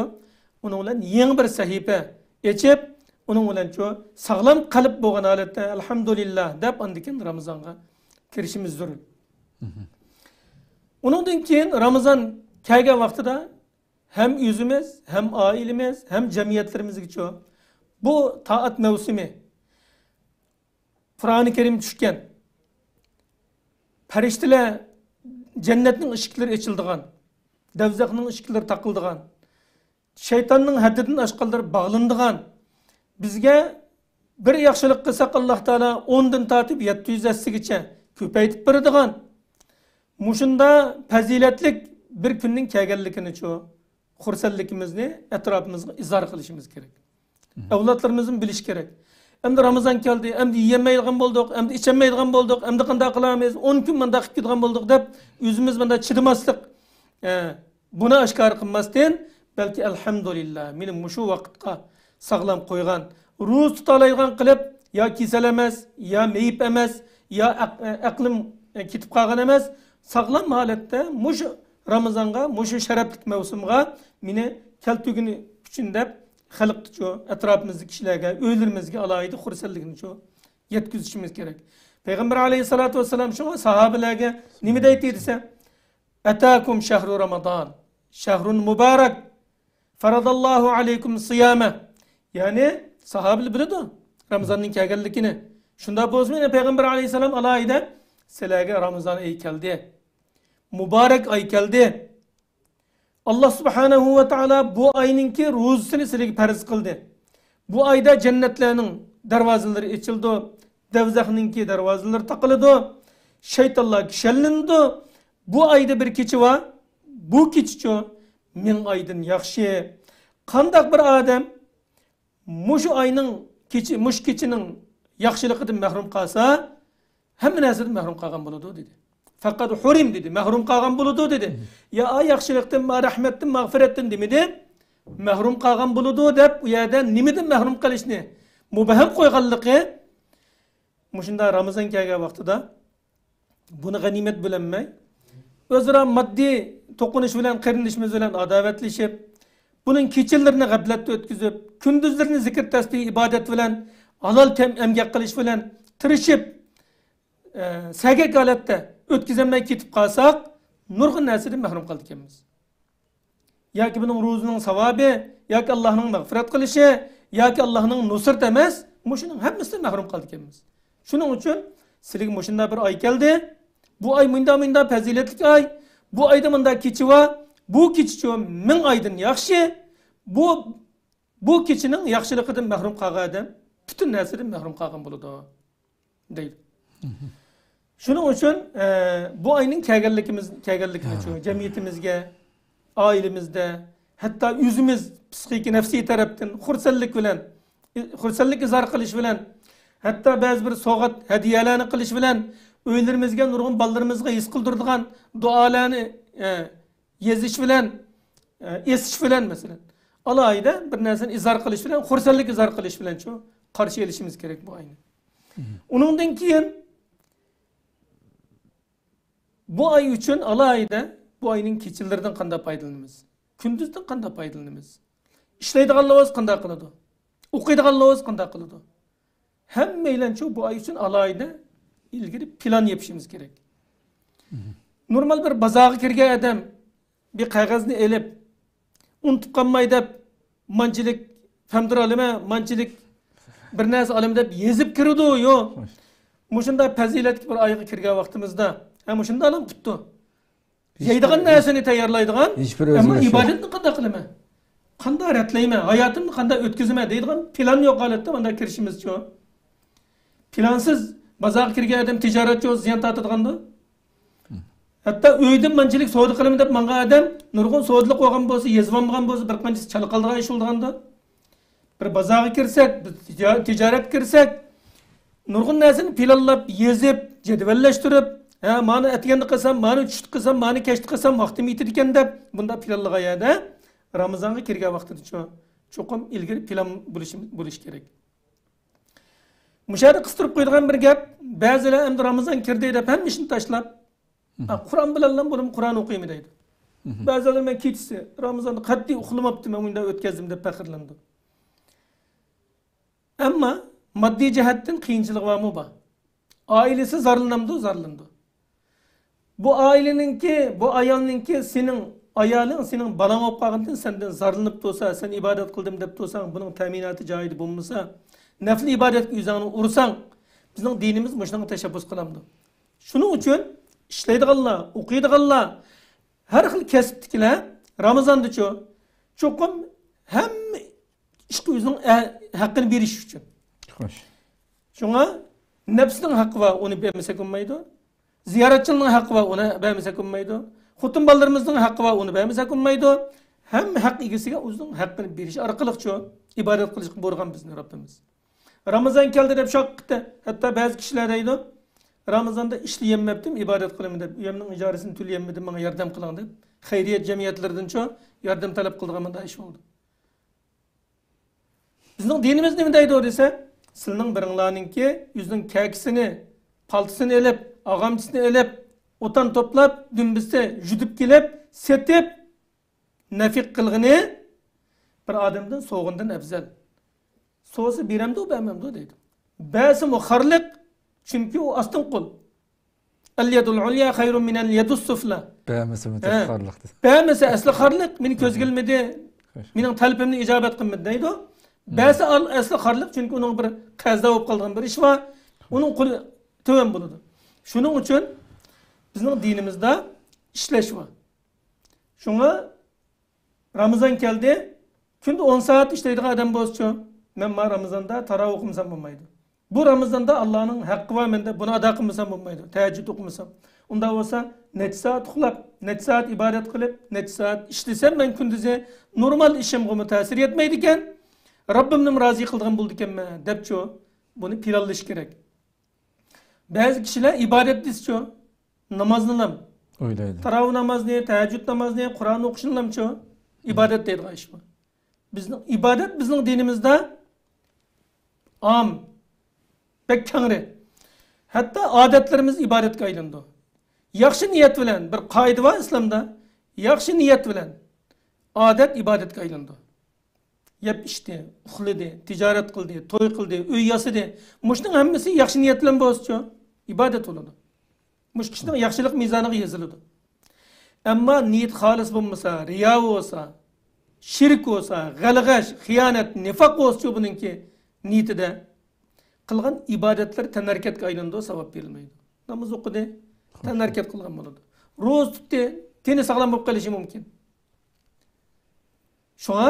ئۇنىڭ بىلەن يېڭى بىر سەھىپە ئېچىپ، ئۇنىڭ بىلەنچۇ، ساغلام قەلب بولغان ھالەتتە، ئەلھەمدۇلىللا دەپ، ئاندىن كېيىن رامىزانغا كىرىشىمىز زۆرۈر. ئۇنىڭدىن كېيىن رامىزان كەلگەن ۋاقتىدا ھەم ئۆزىمىز، ھەم ئائىلىمىز، ھەم جەمئىيەتلىرىمىزگىچۇ، بۇ تائەت مەۋسۇمى، قۇرئانى كەرىم چۈشكەن، پەرىشتىلەر، جەننەتنىڭ ئىشىكلىرى ئېچىلىدىغان، دەۋزەخنىڭ ئىشىكلىرى تاقىلىدىغان، شەيتاننىڭ ھەددىدىن ئاشقانلىرى باغلىنىدىغان، بىزگە بىر ياخشىلىق قىلساق، ئاللا تائالا ئوندىن تارتىپ يەتتە يۈز ھەسسىگىچە كۆپەيتىپ بېرىدىغان، مۇشۇنداق پەزىلەتلىك بىر كۈننىڭ كەلگەنلىكىنىچۇ، خۇرسەنلىكىمىزنى ئەتراپىمىزغا ئىزھار قىلىشىمىز كېرەك. ئەۋلادلىرىمىزمۇ بىلىشى كېرەك. ئەمدى رامىزان كەلدى، ئەمدى يېيەلمەيدىغان بولدۇق، ئەمدى ئىچەلمەيدىغان بولدۇق، ئەمدى قانداق قىلامىز، ئون كۈن مۇنداق قىلىپ كېتىدىغان بولدۇق دەپ، ئۆزىمىز مۇنداق چىدىماسلىق، ئە، بۇنى ئاشكارا قىلماستىن، بەلكى ئەلھەمدۇلىللا، مېنى مۇشۇ ۋاقىتقا ساغلام قويغان، روزا تۇتالايدىغان قىلىپ، يا كېسەل ئەمەس، يا مېيىپ ئەمەس، يا ئەق-، ئەقلىم كېتىپ قالغان ئەمەس، ساغلام ھالەتتە مۇشۇ رامىزانغا، مۇشۇ شەرەپلىك مەۋسۇمغا مېنى كەلتۈرگىنى ئۈچۈن دەپ، خەلققىچۇ، ئەتراپىمىزدىكى كىشىلەرگە، ئۆيلىرىمىزگە ئالاھىدە خۇرسەنلىكنىچۇ يەتكۈزۈشىمىز كېرەك. پەيغەمبەر ئەلەيھىسسالاتۇ ۋەسسالام شۇڭا ساھابىلەرگە نېمە دەيتتى دېسە، «ئەتاكۇم شەھرۇ رامىزان، شەھرۇن مۇبارەك، فەرەداللاھۇ ئەلەيكۇم سىيامە.» يەنى ساھابىلەر بىلىدۇ رامىزاننىڭ كەلگەنلىكىنى. شۇنداق بولسىمۇ يەنە پەيغەمبەر ئەلەيھىسسالام ئالاھىدە، «سىلەرگە رامىزان ئېيى كەلدى، مۇبارەك ئاي كەلدى. ئاللا سۇبھانەھۇ ۋە تائالا بۇ ئاينىڭكى روزىسىنى سىلەرگە پەرز قىلدى. بۇ ئايدا جەننەتلەرنىڭ دەرۋازىلىرى ئېچىلىدۇ، دەۋزەخنىڭكى دەرۋازىلىرى تاقىلىدۇ، شەيتانلار كىشەنلىنىدۇ. بۇ ئايدا بىر كېچە بار، بۇ كېچىچۇ مىڭ ئايدىن ياخشى. قانداق بىر ئادەم مۇشۇ ئاينىڭ كېچە، مۇشۇ كېچىنىڭ ياخشىلىقىدىن مەھرۇم قالسا، ھەممە نەرسىدىن مەھرۇم قالغان بولىدۇ» دېدى. «فەقەد ھۇرىم» دېدى، «مەھرۇم قالغان بولىدۇ» دېدى. يا ئا ياخشىلىقتىن، ما رەھمەتتىن، مەغپىرەتتىن دېمىدى، «مەھرۇم قالغان بولىدۇ» دەپ، ئۇ يەردە نېمىدىن مەھرۇم قېلىشنى مۇبھەم قويغانلىقى، مۇشۇنداق رامىزان كەلگەن ۋاقتىدا بۇنى غەنىيمەت بىلەلمەي، ئۆزئارا ماددىي توقۇنۇش بىلەن قېرىندىشىمىز بىلەن ئاداۋەتلىشىپ، بۇنىڭ كېچىلىرىنى غەپلەتتە ئۆتكۈزۈپ، كۈندۈزلىرىنى زىكىر، تەسبىھ، ئىبادەت بىلەن، ھالال كەم-، ئەمگەك قىلىش بىلەن تىرىشىپ، ئە، سەگەك ھالەتتە ئۆتكۈزەلمەي كېتىپ قالساق، نۇرغۇن نەرسىدىن مەھرۇم قالىدىكەنمىز. ياكى بۇنىڭ روزىنىڭ ساۋابى، ياكى ئاللانىڭ مەغپىرەت قىلىشى، ياكى ئاللانىڭ نۇسرىتى ئەمەس، مۇشۇنىڭ ھەممىسىدىن مەھرۇم قالىدىكەنمىز. شۇنىڭ ئۈچۈن سىلىگە مۇشۇنداق بىر ئاي كەلدى. بۇ ئاي مۇنداق، مۇنداق پەزىلەتلىك ئاي. بۇ ئايدا مۇنداق كېچە بار. بۇ كېچىچۇ مىڭ ئايدىن ياخشى. بۇ، بۇ كېچىنىڭ ياخشىلىقىدىن مەھرۇم قالغان ئادەم پۈتۈن نەرسىدىن مەھرۇم قالغان بولىدۇ. دەيدۇ. شۇنىڭ ئۈچۈن، ئە، بۇ ئاينىڭ كەلگەنلىكىمىز، كەلگەنلىكىنى شۇ جەمئىيىتىمىزگە، ئائىلىمىزدە، ھەتتا ئۆزىمىز پسىخىكا، نەپسىي تەرەپتىن خۇرسەنلىك بىلەن، خۇرسەنلىك ئىزھار قىلىش بىلەن، ھەتتا بەزى بىر سوۋغات، ھەدىيەلەرنى قىلىش بىلەن، ئۆيلىرىمىزگە نۇرغۇن بالىلىرىمىزغا ھېس قىلدۇرىدىغان دۇئالارنى، ئە، يېزىش بىلەن، ئە، ئېسىش بىلەن، مەسىلەن، ئالاھىدە بىر نەرسىنى ئىزھار قىلىش بىلەن، خۇرسەنلىك ئىزھار قىلىش بىلەن شۇ قارشى ئېلىشىمىز كېرەك بۇ ئاينى. ئۇنىڭدىن كېيىن بۇ ئاي ئۈچۈن ئالاھىدە بۇ ئاينىڭ كېچىلىرىدىن قانداق پايدىلىنىمىز؟ كۈندۈزدىن قانداق پايدىلىنىمىز؟ ئىشلەيدىغانلىرىمىز قانداق قىلىدۇ؟ ئوقۇيدىغانلىرىمىز قانداق قىلىدۇ؟ ھەممەيلەنچۇ بۇ ئاي ئۈچۈن ئالاھىدە ئىلگىرى پىلان يېپىشىمىز كېرەك. نورمال بىر بازارغا كىرگەن ئادەم بىر قەغەزنى ئېلىپ، ئۇنتۇپ قالماي دەپ، مانچىلىك پەمدۇر ئالىمەن، مانچىلىك بىر نەرسە ئالىمەن دەپ يېزىپ كىرىدۇ، يوق. مۇشۇنداق پەزىلەتلىك بىر ئايغا كىرگەن ۋاقتىمىزدا، ھە، مۇشۇنداق ئالام قىپتۇ. يەيدىغان نەرسىنى تەييارلايدىغان، ھېچبىر ئەمما ئۆزگىرىش يوق. ئىبادەتنى قانداق قىلىمەن؟ قانداق رەتلەيمەن؟ ھاياتىمنى قانداق ئۆتكۈزىمەن؟ دەيدىغان پىلان يوق ھالەتتە مۇنداق كىرىشىمىزچۇ؟ پىلانسىز بازارغا كىرگەن ئادەم تىجارەتچى بولسا زىيان تارتىدىغاندۇ؟ ھەتتا ئۆيدىن مانچىلىك سودا قىلىمەن دەپ ماڭغان ئادەم نۇرغۇن سودىلىق بولغان بولسا، يېزىۋالمىغان بولسا، بىر قانچىسى چالا قالىدىغان ئىش بولىدىغاندۇ؟ بىر بازارغا كىرسەك، بىر تىجا-، تىجارەتكە كىرسەك، نۇرغۇن نەرسىنى پىلانلاپ، يېزىپ، جەدۋەللەشتۈرۈپ، ھە، مانا ئەتىگەندە قىلسام، مانا چۈشتە قىلسام، مانا كەچتە قىلسام، ۋاقتىم يېتىدىكەن دەپ، بۇنداق پىلانلىغان يەردە رامىزانغا كىرگەن ۋاقتىدا چو-، چوقۇم ئىلگىرى پىلان بولۇشى، بولۇشى كېرەك. مۇشۇ يەردە قىستۇرۇپ قويىدىغان بىر گەپ، بەزىلەر ئەمدى رامىزان كىردى دەپ ھەممە ئىشنى تاشلاپ، مم. «ئا، قۇرئان بىلەنلا بولىمۇ، قۇرئان ئوقۇيمەن» دەيدۇ. مم. بەزىلەر، «مەن كېچىسى رامىزاندا قەتئىي ئۇخلىماپتىمەن، ئۇنداق ئۆتكەزدىم» دەپ پەخىرلىنىدۇ. ئەمما ماددىي جەھەتتىن قىيىنچىلىقى بارمۇ؟ بار. ئائىلىسى زارلىنامدۇ؟ زارلىنىدۇ. بۇ ئائىلىنىڭكى، بۇ ئايالنىڭكى سېنىڭ ئايالىڭ، سېنىڭ بالاڭ بولۇپ قالغاندىن سەندىن زارلىنىپ تۇرسا، سەن ئىبادەت قىلدىم دەپ تۇرساڭ، بۇنىڭ تەمىناتى جايىدا بولمىسا، نەپلى ئىبادەتكە ئۆزۈڭنى ئۇرساڭ، بىزنىڭ دىنىمىز مۇشۇنىڭغا تەشەببۇس قىلامدۇ؟ شۇنىڭ ئۈچۈن ئىشلەيدىغانلار، ئوقۇيدىغانلار، ھەر خىل كەسىپتىكىلەر رامىزاندىچۇ چوقۇم ھەممە ئىشقا ئۆزىنىڭ ئە-، ھەققىنى بېرىش ئۈچۈن. خوش. شۇڭا نەپسىنىڭ ھەققى بار، ئۇنى بەرمىسەك بولمايدۇ. زىيارەتچىلىرىنىڭ ھەققى بار، ئۇنى بەرمىسەك بولمايدۇ. خوتۇن بالىلىرىمىزنىڭ ھەققى بار، ئۇنى بەرمىسەك بولمايدۇ. ھەممە ھەق ئىگىسىگە ئۆزىنىڭ ھەققىنى بېرىش ئارقىلىقچۇ ئىبادەت قىلىشقا بۇيرۇغان بىزنى رەببىمىز. رامىزان كەلدى دەپ شاققىتى، ھەتتا بەزى كىشىلەر دەيدۇ، «رامىزاندا ئىشلىيەلمەپتىم، ئىبادەت قىلىمەن» دەپ، «ئۆيۈمنىڭ ئىجارىسىنى تۆلىيەلمىدىم، ماڭا ياردەم قىلىڭ» دەپ، خەيرىيەت جەمئىيەتلىرىدىنچۇ ياردەم تەلەپ قىلىدىغان مۇنداق ئىش بولدى. بىزنىڭ دىنىمىز نېمە دەيدۇ دېسە، سىلىنىڭ بىرىڭلارنىڭكى يۈزىنىڭ كەكىسىنى، پالتىسىنى ئېلىپ، ئاغامچىسىنى ئېلىپ، ئوتان توپلاپ، دۈمبىسى يۈدۈپ كېلىپ، سېتىپ، نەفىق قىلغىنى بىر ئادەمدىن سوغىنىدىن ئەۋزەل. سوسا بېرەمدۇ، بەرمەمدۇ دەيدۇ. بەرسىمۇ خارلىق، چۈنكى ئۇ ئاستىن قول. «ئەل يەدۇل ئۇليا خەيرۇن مىنەل يەدۇس سۇفلا.» بەرمىسىمۇ ھە. خارلىق. بەرمىسە ئەسلى خارلىق، مېنى كۆزگە ئىلمىدى، خوش. مېنىڭ تەلىپىمنى ئىجابەت قىلمىدى دەيدۇ. بەرسە ئەسلى خارلىق، چۈنكى ئۇنىڭ بىر قەزا بولۇپ قالغان بىر ئىشى بار. ئۇنىڭ قولى تۆۋەن بولىدۇ. شۇنىڭ ئۈچۈن بىزنىڭ دىنىمىزدا ئىشلەش بار. شۇڭا رامىزان كەلدى، كۈندە ئون سائەت ئىشلەيدىغان ئادەم بولسىچۇ، مەن ما رامىزاندا تاراۋىھ ئوقۇمىسام بولمايدۇ. بۇ رامىزاندا ئاللانىڭ ھەققى بار مەندە، بۇنى ئادا قىلمىسام بولمايدۇ، تەھەججۇد ئوقۇمىسام. ئۇنداق بولسا، نەچچە سائەت ئۇخلاپ، نەچچە سائەت ئىبادەت قىلىپ، نەچچە سائەت ئىشلىسەم، مەن كۈندۈزى نورمال ئىشىمغىمۇ تەسىر يەتمەيدىكەن، رەببىمنىمۇ رازى قىلىدىغان بولىدىكەنمەن، دەپچۇ، بۇنى پىلانلىشى كېرەك. بەزى كىشىلەر ئىبادەت دېسىچۇ، نامازنىلام، ئويلايدۇ. تاراۋىھ نامازنى، تەھەججۇد نامازنى، قۇرئان ئوقۇشنىلامچۇ ئىبادەت دەيدىغان ئىش بار. بىزنىڭ ئىبادەت بىزنىڭ دىنىمىزدا ئام، بەك كەڭرى. ھەتتا ئادەتلىرىمىز ئىبادەتكە ئايلىنىدۇ. ياخشى نىيەت بىلەن، بىر قائىدە بار ئىسلامدا، ياخشى نىيەت بىلەن ئادەت ئىبادەتكە ئايلىنىدۇ. يەپ ئىچتى، ئۇخلىدى، تىجارەت قىلدى، توي قىلدى، ئۆي ياسىدى. مۇشۇنىڭ ھەممىسى ياخشى نىيەت بىلەن بولسىچۇ، ئىبادەت بولىدۇ. مۇشۇ كىشىنىڭ ياخشىلىق مىزانىغا يېزىلىدۇ. ئەمما نىيىتى خالىس بولمىسا، رىيا بولسا، شىرك بولسا، غەلغەش، خىيانەت، نىفاق بولسىچۇ بۇنىڭكى نىيىتىدە، قىلغان ئىبادەتلىرى تەنھەرىكەتكە ئايلىنىدۇ، ساۋاب بېرىلمەيدۇ. ناماز ئوقۇدى، تەنھەرىكەت قىلغان بولىدۇ. روزا تۇتتى، تېنى ساغلام بولۇپ قېلىشى مۇمكىن. شۇڭا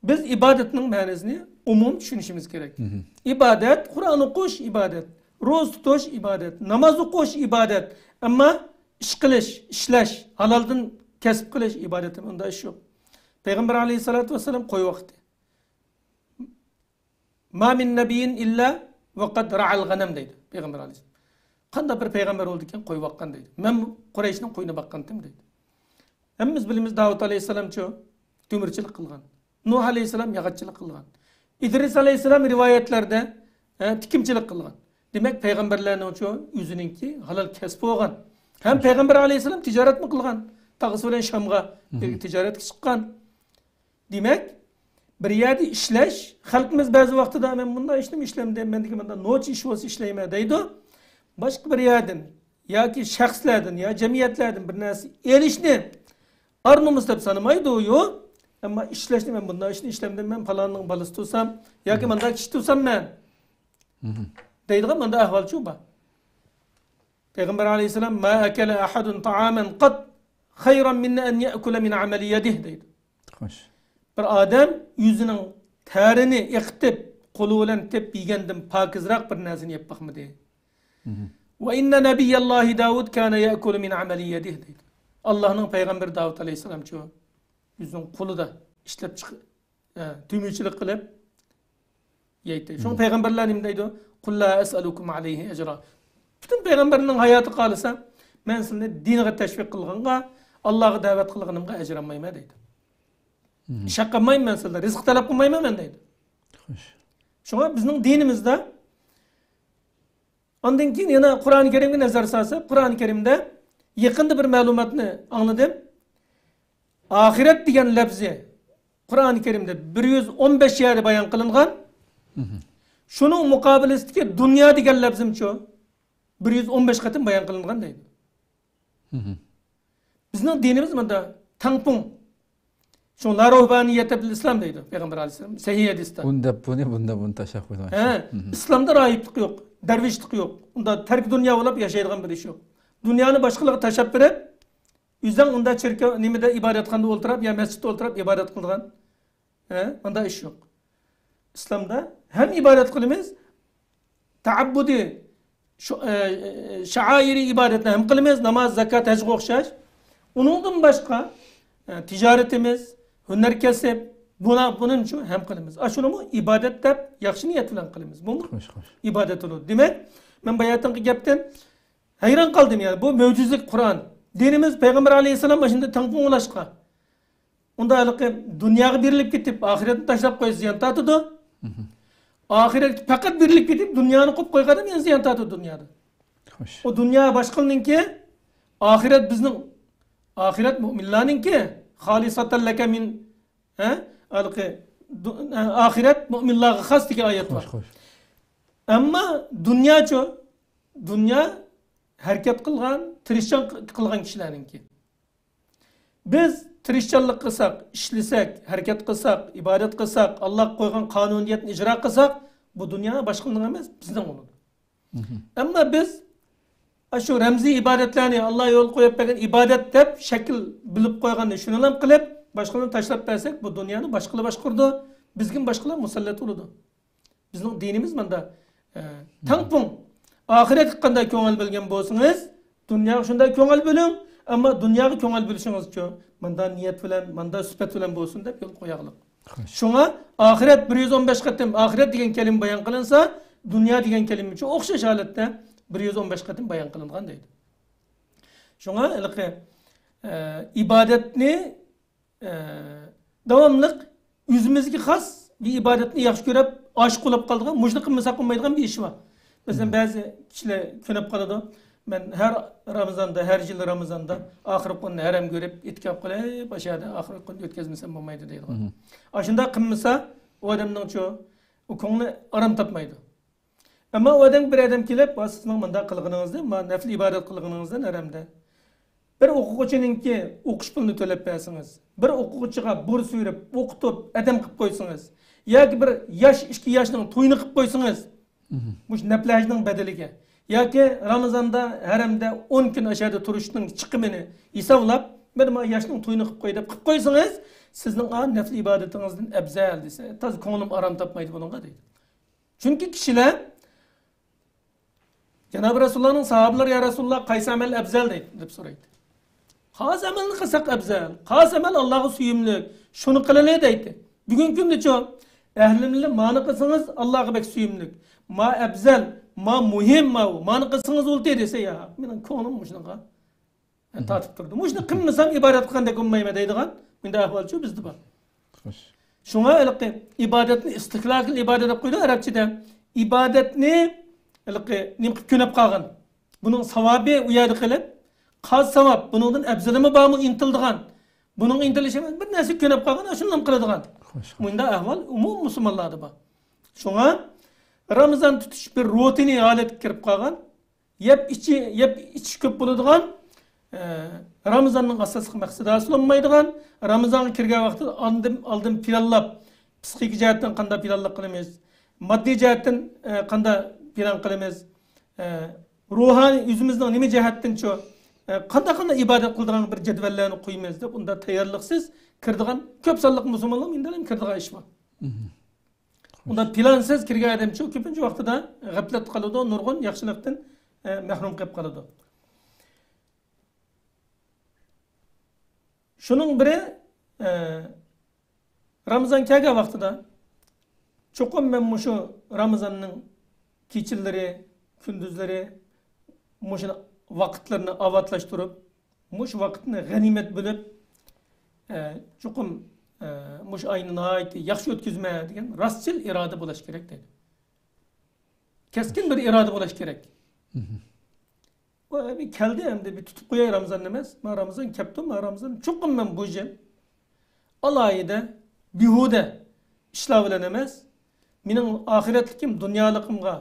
بىز ئىبادەتنىڭ مەنىسىنى ئومۇم چۈشىنىشىمىز كېرەك. مھم. ئىبادەت، قۇرئان ئوقۇش ئىبادەت، روزا تۇتۇش ئىبادەت، ناماز ئوقۇش ئىبادەت. ئەمما ئىش قىلىش، ئىشلەش، ھالالدىن كەسىپ قىلىش ئىبادەت، ئۇنداق ئىش يوق. پەيغەمبەر ئەلەيھىسسالاتۇ ۋەسسالام قوي باقتى. ما من نبي إلا وقد رعى الغنم دەيدۇ پەيغەمبەر ئەلەيھىسسالام. قانداق بىر پەيغەمبەر بولىدىكەن، قوي باققان دەيدۇ. مەن قۇرەيشنىڭ قويىنى باققانتىم دەيدۇ. ھەممىمىز بىلىمىز، داۋۇت ئەلەيھىسسالامچۇ تۆمۈرچىلىك قىلغان. نۇھ ئەلەيھىسسالام ياغاچچىلىق قىلغان. ئىدرىس ئەلەيھىسسالام رىۋايەتلەردە، ئە، تىكىنچىلىك قىلغان. دېمەك، پەيغەمبەرلەرنىڭچۇ ئۆزىنىڭكى ھالال كەسپى بولغان. ھەم پەيغەمبەر ئەلەيھىسسالام تىجارەتمۇ قىلغان. تاغىسى بىلەن شامغا، مھم، تىجارەتكە چىققان. دېمەك، بىر يەردە ئىشلەش، خەلقىمىز بەزى ۋاقتىدا، «مەن مۇنداق ئىشنىمۇ ئىشلەمدىم، مەندىكى مۇنداق نوچى ئىش بولسا ئىشلەيمەن» دەيدۇ. باشقا بىر يەردىن ياكى شەخسلەردىن يا جەمئىيەتلەردىن بىر نەرسە ئېلىشنى ئار-نومۇس دەپ سانىمايدۇ-يۇ. ئەمما ئىشلەشنى، «مەن مۇنداق ئىشنى ئىشلەمدىم، مەن پالاننىڭ بالىسى تۇرسام ياكى مھم، مۇنداق كىشى تۇرسام مەن» مھم، دەيدىغان مۇنداق ئەھۋالچۇ بار. پەيغەمبەر ئەلەيھىسسالام، «ما أكل أحد طعاما قط خيرا من أن يأكل من عمل يده» دەيدۇ. خوش. بىر ئادەم ئۆزىنىڭ تەرىنى ئېقىتىپ، قولى بىلەن تېپىپ يېگەندىن پاكىزراق بىر نەرسىنى يەپ باقمىدى. مھم. «وإن نبي الله داود كان يأكل من عمل يده» دەيدۇ. ئاللانىڭ پەيغەمبىرى داۋۇت ئەلەيھىسسالامچۇ ئۆزىنىڭ قولىدا ئىشلەپ چىق-، ئە، تۆمۈرچىلىك قىلىپ يەيتتى. شۇڭا مھم، پەيغەمبەرلەر نېمە دەيدۇ؟ «قل لا أسألكم عليه أجرا.» پۈتۈن پەيغەمبەرنىڭ ھاياتى قالسا، «مەن سىلىنى دىنغا تەشۋىق قىلغانغا، ئاللاغا دەۋەت قىلغىنىمغا ئەجىر ئالمايمەن» دەيدۇ. مھم. «ئىش ھەق قىلمايمەن مەن سىلىدىن، رىزىق تەلەپ قىلمايمەن مەن» دەيدۇ. خوش. شۇڭا بىزنىڭ دىنىمىزدا ئاندىن كېيىن يەنە قۇرئان كەرىمگە نەزەر سالساق، قۇرئان كەرىمدە يېقىندا بىر مەلۇماتنى ئاڭلىدىم. ئاخىرەت دېگەن لەپزى قۇرئان كەرىمدە بىر يۈز ئون بەش يەردە بايان قىلىنغان. شۇنىڭ مۇقابىلىسىدىكى دۇنيا دېگەن لەپزىمچۇ بىر يۈز ئون بەش قېتىم بايان قىلىنغان دەيدۇ. بىزنىڭ دىنىمىز مۇندا تەڭپۇڭ. شۇڭا لا رۇھبانىيەتە فىل ئىسلام دەيدۇ پەيغەمبەر ئەلەيھىسسالام سەھىھ ھەدىستە. بۇنى دەپ بۇنى، بۇنى دەپ بۇنى تاشلاپ قويدۇڭ. ھە، ئىسلامدا راھىبلىق يوق، دەرۋىشلىق يوق. ئۇندا تەركى دۇنيا بولۇپ ياشايدىغان بىر ئىش يوق. دۇنيانى باشقىلارغا تاشلاپ بېرىپ، ئۆزۈڭ ئۇندا چېركاۋ، نېمىدە ئىبادەتخانىدا ئولتۇرۇپ يا مەسچىتتە ئولتۇرۇپ ئىبادەت قىلىدىغان، ھە، مۇنداق ئىش يوق. ئىسلامدا ھەم ئىبادەت قىلىمىز، تەئەببۇدى، شۇ، ئە، ئە، شائىرىي ئىبادەتنى ھەم قىلىمىز، ناماز، زاكات، ھەجگە ئوخشاش. ئۇنىڭدىن باشقا، ئە، تىجارىتىمىز، ھۈنەر كەسىپ، بۇنا-، بۇنىڭ ئۈچۈن ھەم قىلىمىز. ئاشۇنىمۇ ئىبادەت دەپ ياخشى نىيەت بىلەن قىلىمىز. بۇمۇ خوش، خوش. ئىبادەت بولىدۇ. دېمەك، مەن باياتىنقى گەپتىن ھەيران قالدىم، يەنى بۇ مۆجىزىلىك قۇرئان. دىنىمىز پەيغەمبەر ئەلەيھىسسالام مۇشۇنداق تەڭپۇڭ بولۇشقا، ئۇندا ھېلىقى دۇنياغا بېرىلىپ كېتىپ، ئاخىرەتنى تاشلاپ قويسا زىيان تارتىدۇ. ئاخىرەتكە پەقەت بېرىلىپ كېتىپ، دۇنيانى قويۇپ قويغان ئادەم يەنە زىيان تارتىدۇ دۇنيادا. خوش. ئۇ دۇنيا باشقىلىنىڭكى، ئاخىرەت بىزنىڭ، ئاخىرەت مۆمىنلەرنىڭكى، خالىساتەن لەكە مىن، ھە؟ ھېلىقى دۇ-، ئاخىرەت مۆمىنلەرگە خاس دېگەن ئايەت بار. خوش، خوش. ئەمما دۇنياچۇ؟ دۇنيا ھەرىكەت قىلغان، تىرىشچان قىلغان كىشىلەرنىڭكى. بىز تىرىشچانلىق قىلساق، ئىشلىسەك، ھەرىكەت قىلساق، ئىبادەت قىلساق، ئاللاغا قويغان قانۇنىيەتنى ئىجرا قىلساق، بۇ دۇنيا باشقىلارنىڭ ئەمەس، بىزنىڭ بولىدۇ. ئەمما بىز ئاشۇ رەمزىي ئىبادەتلەرنى، ئاللا يولغا قويۇپ بەرگەن ئىبادەت دەپ شەكىل بىلىپ قويغاننى شۇنىلا قىلىپ، باشقىلارنى تاشلاپ بەرسەك، بۇ دۇنيانى باشقىلار باشقۇرىدۇ، بىزگىمۇ باشقىلار مۇسەللەت بولىدۇ. بىزنىڭ دىنىمىز مۇندا، ئە، تەڭپۇڭ. ئاخىرەتكە قانداق كۆڭۈل بۆلگەن بولسىڭىز، دۇنياغا شۇنداق كۆڭۈل بۆلۈڭ، ئەمما دۇنياغا كۆڭۈل بۆلۈشىڭىزچۇ، مۇندا نىيەت بىلەن، مۇندا سۈپەت بىلەن بولسۇن دەپ يول قوياغلىق. خوش. شۇڭا ئاخىرەت بىر يۈز ئون بەش قېتىم، ئاخىرەت دېگەن كەلىمە بايان قىلىنسا، دۇنيا دېگەن كەلىمىچۇ ئوخشاش ھالەتتە بىر يۈز ئون بەش قېتىم بايان قىلىنغان دەيدۇ. شۇڭا ھېلىقى، ئە، ئىبادەتنى ئە، داۋاملىق ئۆزىمىزگە خاس بىر ئىبادەتنى ياخشى كۆرۈپ، ئاشىق بولۇپ قالىدىغان، مۇشۇنى قىلمىساق بولمايدىغان بىر ئىش بار. مەسىلەن، بەزى كىشىلەر كۆنۈپ قالىدۇ. مەن ھەر رامىزاندا، ھەر يىل رامىزاندا ئاخىرقى كۈننى ھەرەمگە بېرىپ، ئېتىكاپ قىلىپ، ئاشۇ يەردە ئاخىرقى كۈننى ئۆتكۈزمىسەم بولمايدۇ دەيدىغان. ئاشۇنداق قىلمىسا، ئۇ ئادەمنىڭچۇ، ئۇ كۆڭلى ئارام تاپمايدۇ. ئەمما ئۇ ئادەمگە بىر ئادەم كېلىپ، «ۋا، سىزنىڭ مۇنداق قىلغىنىڭىزدىن، ما، نەپلى ئىبادەت قىلغىنىڭىزدىن ھەرەمدە.» بىر ئوقۇغۇچىنىڭكى ئوقۇش پۇلىنى تۆلەپ بەرسىڭىز، بىر ئوقۇغۇچىغا بۇرس بېرىپ، ئوقۇتۇپ، ئادەم قىلىپ قويسىڭىز، ياكى بىر ياش، ئىككى ياشنىڭ تويىنى قىلىپ قويسىڭىز، مۇشۇ نەپلى ھەجنىڭ بەدىلىگە، ياكى رامىزاندا ھەرەمدە ئون كۈن ئاشۇ يەردە تۇرۇشنىڭ چىقىمىنى ھېسابلاپ، بىر ما ياشنىڭ تويىنى قىلىپ قوي دەپ قىلىپ قويسىڭىز، سىزنىڭ ئا نەپلى ئىبادىتىڭىزدىن ئەۋزەل دېسە، تازا كۆڭلۈم ئارام تاپمايدۇ بۇنىڭغا دەيدۇ. چۈنكى كىشىلەر جانابى رەسۇلۇللانىڭ ساھابىلىرى، «يا رەسۇلۇللا، قايسى ئەمەل ئەۋزەل؟» دەيدۇ، دەپ سورايدۇ. «قايسى ئەمەلنى قىلساق ئەۋزەل؟ قايسى ئەمەل ئاللاغا سۆيۈملۈك؟ شۇنى قىلىلى» دەيتتى. بۈگۈنكى كۈندىچۇ؟ «ئەھلىملى مانى قىلسىڭىز ئاللاغا بەك سۆيۈملۈك. ما ئەۋزەل، ما مۇھىم ماۋۇ. مانى قىلسىڭىز بولدى» دېسە، يا، مېنىڭ كۆڭلۈم مۇشۇنىڭغا تارتىپ تۇرىدۇ. مۇشۇنى قىلمىسام ئىبادەت قىلغاندەك بولمايمەن دەيدىغان مۇنداق ئەھۋالچۇ بىزدە بار. خوش. شۇڭا ھېلىقى ئىبادەتنى ئىستىھلاكىل ئىبادەت دەپ قويىدۇ ئەرەبچىدە. ئىبادەتنى ھېلىقى نېمە قىلىپ كۆنۈپ قالغان. بۇنىڭ ساۋابى ئۇ يەردە قېلىپ، قاز ساۋاب، بۇنىڭدىن ئەۋزىلىمۇ بارمۇ ئىنتىلىدىغان. بۇنىڭغا ئىنتىلىش ئەمەس، بىر نەرسە كۆنۈپ قالغان، شۇنداق قىلىدىغان. خوش، خوش. مۇنداق ئەھۋال ئومۇمىي مۇسۇلمانلاردا بار. شۇڭا رامىزان تۇتۇش بىر روتىنى ھالەتكە كىرىپ قالغان. يەپ ئىچى، يەپ ئىچىش كۆپ بولىدىغان، ئە، رامىزاننىڭ ئاساسلىق مەقسىتى ھاسىل بولمايدىغان، رامىزانغا كىرگەن ۋاقتىدا ئاندىن ئالدىن پىلانلاپ، پسىخىكا جەھەتتىن قانداق پىلانلىق قىلىمىز، ماددىي جەھەتتىن، ئە، قانداق پىلان قىلىمىز، ئە، روھانىي ئۆزىمىزنىڭ نېمە جەھەتتىنچۇ، ئە، قانداق، قانداق ئىبادەت قىلىدىغان بىر جەدۋەللەرنى قويىمىز دەپ، ئۇنداق تەييارلىقسىز كىرىدىغان كۆپ سانلىق مۇسۇلمانلار مۇنداق كىرىدىغان ئىش بار. ئۇنداق پىلانسىز كىرگەن ئادەمچۇ كۆپىنچە ۋاقتىدا غەپلەتتە قالىدۇ، نۇرغۇن ياخشىلىقتىن، ئە، مەھرۇم قېلىپ قالىدۇ. شۇنىڭ بىرى، ئە، رامىزان كەلگەن ۋاقتىدا چوقۇم مەن مۇشۇ رامىزاننىڭ كېچىلىرى، كۈندۈزلىرى مۇشۇ ۋاقىتلىرىنى ئاۋاتلاشتۇرۇپ، مۇشۇ ۋاقىتنى غەنىيمەت بىلىپ، ئە، چوقۇم، ئە، مۇشۇ ئاينى ناھايىتى ياخشى ئۆتكۈزىمەن دېگەن راستچىل ئىرادە بولۇش كېرەك دەيدۇ. كەسكىن بىر ئىرادە بولۇش كېرەك. ئۇ كەلدى ئەمدى، بىر تۇتۇپ قوياي رامزاننى ئەمەس. ما رامزان كەپتۇ، ما رامزان. چوقۇم مەن بۇ يىل ئالاھىدە، بىھۇدە ئىشلار بىلەن ئەمەس، مېنىڭ ئاخىرەتلىكىم، دۇنيالىقىمغا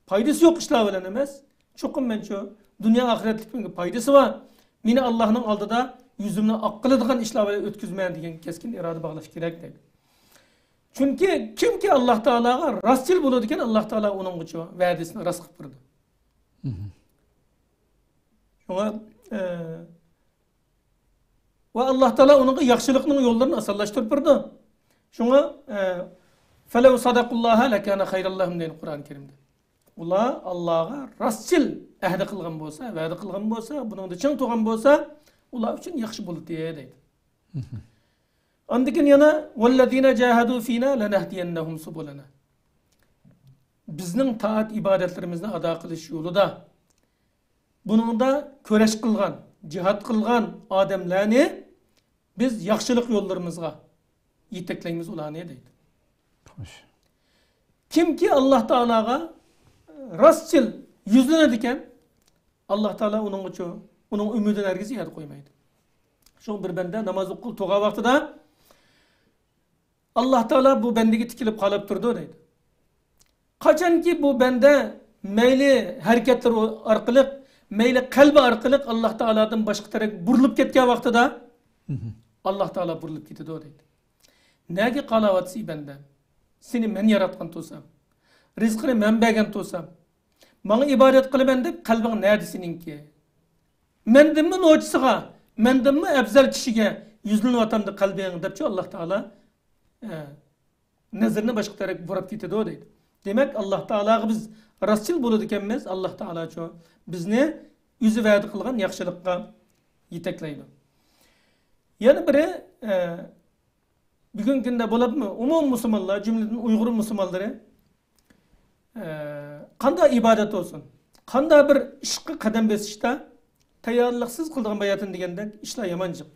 پايدىسى يوق ئىشلار بىلەن ئەمەس، چوقۇم مەن شۇ دۇنيا ئاخىرەتلىكىمگە پايدىسى بار، مېنى ئاللاھنىڭ ئالدىدا يۈزۈمنى ئاق قىلىدىغان ئىشلار بىلەن ئۆتكۈزىمەن دېگەن كەسكىن ئىرادە باغلاش كېرەك دەيدۇ. چۈنكى كىمكى ئاللاھ تائالاغا راستچىل بولىدىكەن، ئاللاھ تائالا ئۇنىڭغىچۇ ۋەدىسىنى راست قىلىپ بېرىدۇ. شۇڭا، ئە، ۋە ئاللاھ تائالا ئۇنىڭغا ياخشىلىقنىڭ يوللىرىنى ئاسانلاشتۇرۇپ بېرىدۇ. شۇڭا، ئە، فَلَوْ صَدَقُوا اللَّهَ لَكَانَ خَيْرًا لَهُمْ دەيدۇ قۇرئان كەرىمدە. ئۇلار ئاللاھقا راستچىل ئەھدى قىلغان بولسا، ۋەدە قىلغان بولسا، بۇنىڭدا چىڭ تۇرغان بولسا، ئۇلار ئۈچۈن ياخشى بولىدۇ دەيدۇ. ئاندىن كېيىن يەنە، وَالَّذِينَ جَاهَدُوا فِينَا لَنَهْدِيَنَّهُمْ سُبُلَنَا. بىزنىڭ تائەت ئىبادەتلىرىمىزنى ئادا قىلىش يولىدا، بۇنىڭدا كۈرەش قىلغان، جىھاد قىلغان ئادەملەرنى بىز ياخشىلىق يوللىرىمىزغا يېتەكلەيمىز ئۇلارنى دەيدۇ. خوش. كىمكى ئاللاھ تائالاغا راستچىل يۈزلىنىدىكەن، ئاللاھ تائالا ئۇنىڭغىچۇ، ئۇنىڭ ئۈمىدىنى ھەرگىز يەردە قويمايدۇ. شۇڭا بىر بەندە ناماز ئوقۇپ تۇرغان ۋاقتىدا، ئاللاھ تائالا بۇ بەندىگە تىكىلىپ قاراپ تۇرىدۇ دەيدۇ. قاچانكى بۇ بەندە مەيلى ھەرىكەتلىرى ئارقىلىق، مەيلى قەلبى ئارقىلىق ئاللاھ تائالادىن باشقا تەرەپكە بۇرۇلۇپ كەتكەن ۋاقتىدا، ئاللاھ تائالا بۇرۇلۇپ كېتىدۇ دەيدۇ. نەگە قاراۋاتىسەن بەندەم؟ سېنى مەن ياراتقان تۇرسام، رىزقىنى مەن بەرگەن تۇرسام، ماڭا ئىبادەت قىلىمەن دەپ قەلبىڭ نەدە سېنىڭكى؟ مەندىنمۇ نوچىسىغا، مەندىنمۇ ئەۋزەل كىشىگە يۈزلىنىۋاتامدۇ قەلبىڭ دەپچۇ ئاللاھ تائالا، ئە، نەزىرىنى باشقا تەرەپكە بۇراپ كېتىدۇ دەيدۇ. دېمەك، ئاللاھ تائالاغا بىز راستچىل بولىدىكەنمىز، ئاللاھ تائالاچۇ بىزنى ئۆزى ۋەدە قىلغان ياخشىلىققا يېتەكلەيدۇ. يەنە بىرى، ئە، بۈگۈنكى كۈندە بولۇپمۇ ئومۇمىي مۇسۇلمانلار، جۈملىدىن ئۇيغۇر مۇسۇلمانلىرى، ئە، قانداق ئىبادەت بولسۇن، قانداق بىر ئىشقا قەدەم بېسىشتا تەييارلىقسىز قىلىدىغان باياتىن دېگەندەك ئىشلار يامان جىق.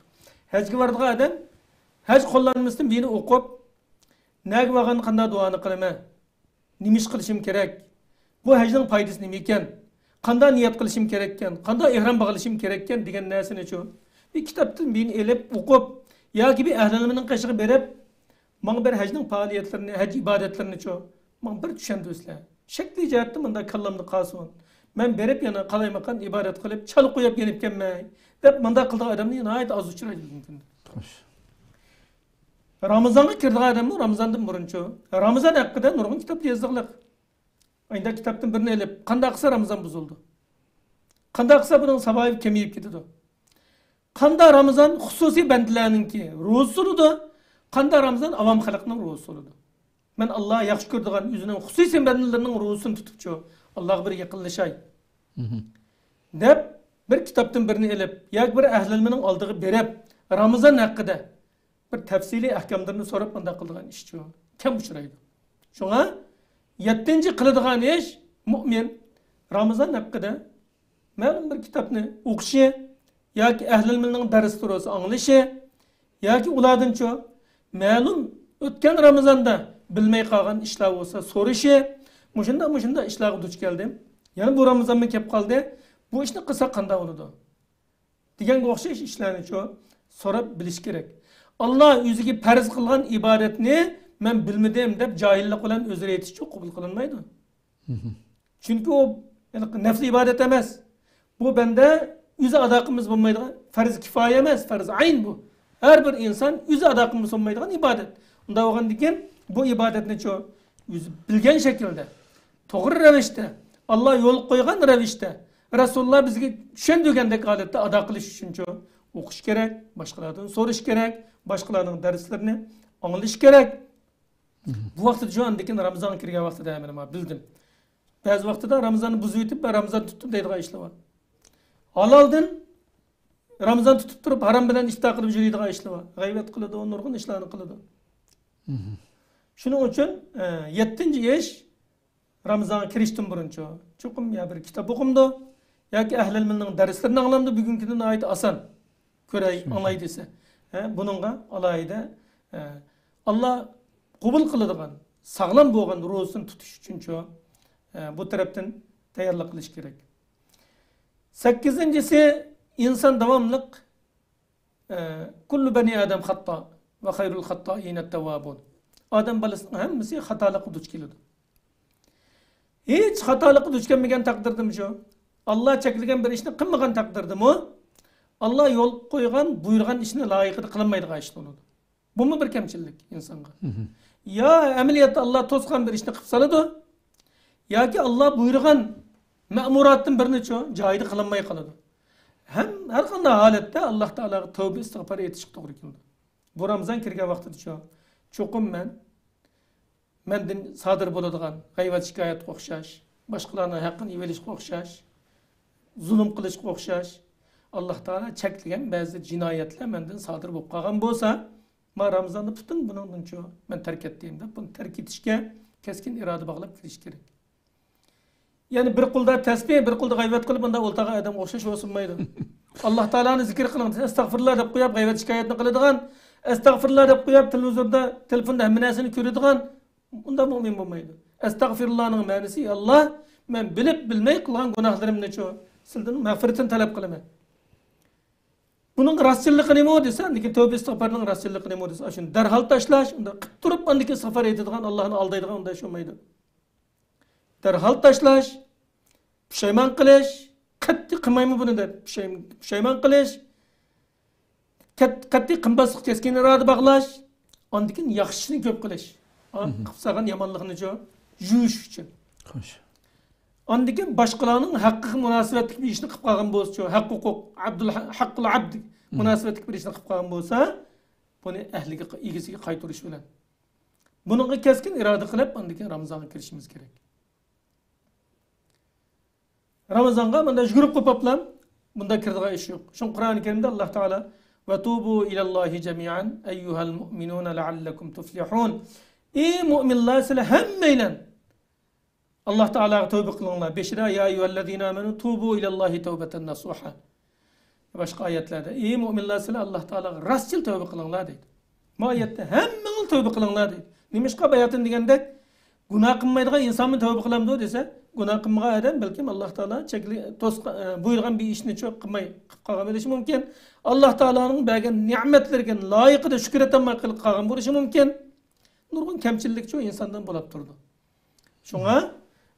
ھەجگە بارىدىغان ئادەم ھەج قوللانمىسىدىن بىرنى ئوقۇپ، نەگە بارغاندا قانداق دۇئانى قىلىمەن؟ نېمە ئىش قىلىشىم كېرەك؟ بۇ ھەجنىڭ پايدىسى نېمە ئىكەن؟ قانداق نىيەت قىلىشىم كېرەككەن؟ قانداق ئېھرام باغلىشىم كېرەككەن دېگەن نەرسىنىچۇ، بىر كىتابتىن بىرنى ئېلىپ ئوقۇپ، ياكى بىر ئەھلى ئىلمىنىڭ قېشىغا بېرىپ، ماڭا بىر ھەجنىڭ پائالىيەتلىرىنى، ھەج ئىبادەتلىرىنىچۇ، ماڭا بىر چۈشەندۈرسىلە. شەكلىي جەھەتتە مۇنداق كاللامدا قالسۇن. مەن بېرىپ يەنە قالايمىقان ئىبادەت قىلىپ، چالا قويۇپ يېنىپ كەلمەي، دەپ مۇنداق قىلىدىغان ئادەمنى ناھايىتى ئاز ئۇچرايدۇ بۈگۈنكى كۈندە. خوش. رامىزانغا كىرىدىغان ئادەممۇ رامىزاندىن بۇرۇنچۇ. رامىزان ھەققىدە نۇرغۇن كىتاب يېزىلغلىق. ئەندى كىتابتىن بىرنى ئېلىپ، قانداق قىلسا رامىزان بۇزۇلىدۇ؟ قانداق قىلسا بۇنىڭ ساۋابى كېمىيىپ كېتىدۇ؟ قانداق رامىزان خۇسۇسىي بەندىلەرنىڭكى روزىسى بولىدۇ؟ قانداق رامىزان ئاۋام خەلقنىڭ روزىسى بولىدۇ؟ مەن ئاللا ياخشى كۆرىدىغان ئۆزىنىڭ خۇسۇسىي بەندىلىرىنىڭ روزىسىنى تۇتۇپچۇ، ئاللاغا بىر يېقىنلىشاي، دەپ، بىر كىتابتىن بىرنى ئېلىپ ياكى بىر ئەھلى ئىلمىنىڭ ئالدىغا بېرىپ، رامىزان ھەققىدە بىر تەپسىلىي ئەھكاملىرىنى سوراپ مۇنداق قىلىدىغان ئىشچۇ كەم ئۇچرايدۇ. شۇڭا يەتتىنچى قىلىدىغان ئىش، مۇئمىن رامىزان ھەققىدە مەلۇم بىر كىتابنى ئوقۇشى ياكى ئەھلى ئىلمىنىڭ دەرسلىرى بولسا ئاڭلىشى ياكى ئۇلاردىنچۇ مەلۇم ئۆتكەن رامىزاندا بىلمەي قالغان ئىشلار بولسا سورىشى، مۇشۇنداق، مۇشۇنداق ئىشلارغا دۇچ كەلدىم، يەنە بۇ رامىزانمۇ كەپ قالدى، بۇ ئىشنى قىلساق قانداق بولىدۇ؟ دېگەنگە ئوخشاش ئىشلارنىچۇ سوراپ بىلىش كېرەك. ئاللا ئۆزىگە پەرز قىلغان ئىبادەتنى مەن بىلمىدىم دەپ جاھىللىق بىلەن ئۆزرە ئېيتىشچۇ قوبۇل قىلىنمايدۇ. چۈنكى ئۇ نەپلى ئىبادەت ئەمەس. بۇ بەندە ئۆزى ئادا قىلمىسا بولمايدىغان، پەرز كىفايە ئەمەس، پەرز ئەين بۇ. ھەر بىر ئىنسان ئۆزى ئادا قىلمىسا بولمايدىغان ئىبادەت. ئۇنداق بولغاندىكىن بۇ ئىبادەتنىچۇ ئۆزى بىلگەن شەكىلدە، توغرا رەۋىشتە، ئاللا يول قويغان رەۋىشتە، رەسۇلۇللا بىزگە چۈشەندۈرگەندەك ھالەتتە ئادا قىلىش ئۈچۈنچۇ ئوقۇش كېرەك، باشقىلاردىن سورىشى كېرەك، باشقىلارنىڭ دەرسلىرىنى ئاڭلىشى كېرەك. بۇ ۋاقتىدا شۇ ئاندىن كېيىن رامىزانغا كىرگەن ۋاقتىدا مەن بىلدىم. بەزى ۋاقتىدا رامىزاننى بۇزۇۋېتىپ، مەن رامىزان تۇتتۇم دەيدىغان ئىشلار بار. ھالالدىن رامىزان تۇتۇپ تۇرۇپ، ھارام بىلەن ئىپتار قىلىپ يۈرىدىغان ئىشلار بار. غەيۋەت قىلىدۇ، نۇرغۇن ئىشلارنى قىلىدۇ. شۇنىڭ ئۈچۈن، ئە، يەتتىنچى ئىش، رامىزانغا كىرىشتىن بۇرۇنچۇ چوقۇم يا بىر كىتاب ئوقۇمدۇ، ياكى ئەھلى ئىلمىنىڭ دەرسلىرىنى ئاڭلامدۇ، بۈگۈنكىدىن ناھايىتى ئاسان كۆرەي، شۇ. ئاڭلاي دېسە. ھە، بۇنىڭغا ئالاھىدە، ئە، ئاللا قوبۇل قىلىدىغان، ساغلام بولغان روزىسىنى تۇتۇش ئۈچۈنچۇ، ئە، بۇ تەرەپتىن تەييارلىق قىلىش كېرەك. سەككىزىنچىسى، ئىنسان داۋاملىق، ئە، كل بني آدم خطاء وخير الخطائين التوابون. ئادەم بالىسىنىڭ ھەممىسى خاتالىققا دۇچ كېلىدۇ. ھېچ خاتالىققا دۇچ كەلمىگەن تەقدىردىمۇ شۇ، ئاللا چەكلىگەن بىر ئىشنى قىلمىغان تەقدىردىمۇ، ئاللا يول قويغان، بۇيرۇغان ئىشنى لايىقىدا قىلالمايدىغان ئىش بولىدۇ. بۇمۇ بىر كەمچىلىك ئىنسانغا. يا ئەمەلىيەتتە ئاللا توسقان بىر ئىشنى قىلىپ سالىدۇ، ياكى ئاللا بۇيرۇغان مەمۇراتتىن بىرنىچۇ جايىدا قىلالماي قالىدۇ. ھەم ھەر قانداق ھالەتتە ئاللا تائالاغا تەۋبە ئىستىغپار ئېيتىشقا توغرا كېلىدۇ. بۇ رامىزان كىرگەن ۋاقتىدىچۇ، چوقۇم مەن مەندىن سادىر بولىدىغان غەيۋەت شىكايەتكە ئوخشاش، باشقىلارنىڭ ھەققىنى يېۋېلىشقا ئوخشاش، زۇلۇم قىلىشقا ئوخشاش، ئاللا تائالا چەكلىگەن بەزى جىنايەتلەر مەندىن سادىر بولۇپ قالغان بولسا، ما رامىزاندا پۈتۈن بۇنىڭدىنچۇ مەن تەرك ئەتتىم دەپ، بۇنى تەرك ئېتىشكە كەسكىن ئىرادە باغلاپ كىرىش كېرەك. يەنى بىر قولدا تەسبىھ، بىر قولدا غەيۋەت قىلىپ، مۇنداق ئولتۇرغان ئادەمگە ئوخشاش بولسا بولمايدۇ. ئاللا تائالانى زىكىر قىلىڭ، ئەستەغفىرۇللا دەپ قويۇپ، غەيۋەت شىكايەتنى قىلىدىغان، ئەستەغفىرۇللا دەپ قويۇپ، تېلېۋىزوردا، تېلېفوندا ھەممە نەرسىنى كۆرىدىغان، ئۇنداق مۇئمىن بولمايدۇ. ئەستەغفىرۇللانىڭ مەنىسى، يا ئاللا، مەن بىلىپ بىلمەي قىلغان گۇناھلىرىمنىچۇ، سىلدىن مەغپىرىتىنى تەلەپ قىلىمەن. بۇنىڭ راستچىللىقى نېمە دېسە، ئاندىن كېيىن تەۋبە ئىستىغپارنىڭ راستچىللىقى نېمە دېسە، شۇنى دەرھال تاشلاش، ئۇنداق قىپ تۇرۇپ ئاندىن كېيىن ئىستىغپار ئېيتىدىغان، ئاللانى ئالدايدىغان ئۇنداق ئىش بولمايدۇ. دەرھال تاشلاش، پۇشايمان قىلىش، قەتئىي قىلمايمەن بۇنى دەپ پۇشاي-، پۇشايمان قىلىش، قەت-، قەتئىي قىلماسلىق، كەسكىن ئىرادە باغلاش، ئاندىن كېيىن ياخشى ئىشنى كۆپ قىلىش. ئا، قىلىپ سالغان يامانلىقنىچۇ يۇيۇش ئۈچۈن. خوش. ئاندىن كېيىن باشقىلارنىڭ ھەققىگە مۇناسىۋەتلىك بىر ئىشنى قىلىپ قالغان بولسىچۇ، ھەق ھوقۇق، ئابدۇل ھە-، ھەققۇل ئابد مۇناسىۋەتلىك بىر ئىشنى قىلىپ قالغان بولسا، بۇنى ئەھلىگە، ئىگىسىگە قايتۇرۇش بىلەن. بۇنىڭغا كەسكىن ئىرادە قىلىپ، ئاندىن كېيىن رامىزانغا كىرىشىمىز كېرەك. رامىزانغا مۇنداق يۈگۈرۈپ قوپۇپلا، بۇنداق كىرىدىغان ئىش يوق. شۇڭا قۇرئان كەرىمدە ئاللا تائالا، «وتوبوا إلى الله جميعا أيها المؤمنون لعلكم تفلحون». ئى مۇئمىنلار، سىلەر ھەممەيلەن ئاللا تائالاغا تەۋبە قىلىڭلار. بېشىدا، «يا أيها الذين آمنوا توبوا إلى الله توبة نصوحا». باشقا ئايەتلەردە، «ئى مۇئمىنلار، سىلەر ئاللا تائالاغا راستچىل تەۋبە قىلىڭلار» دەيدۇ. بۇ ئايەتتە، «ھەممىڭلار تەۋبە قىلىڭلار» دەيدۇ. نېمىشقا باياتىن دېگەندەك، گۇناھ قىلمايدىغان ئىنسانمۇ تەۋبە قىلامدۇ دېسە، گۇناھ قىلمىغان ئادەم بەلكىم ئاللا تائالا چەكلى-، توسقا-، ئە، بۇيرۇغان بىر ئىشنىچۇ قىلماي قىلىپ قالغان بولۇشى مۇمكىن. ئاللا تائالانىڭ بەرگەن نېمەتلىرىگە لايىقىدا شۈكۈر ئەتەلمەي قىلىپ قالغان بولۇشى مۇمكىن. نۇرغۇن كەمچىلىكچۇ ئىنساندىن بولۇپ تۇرىدۇ. شۇڭا،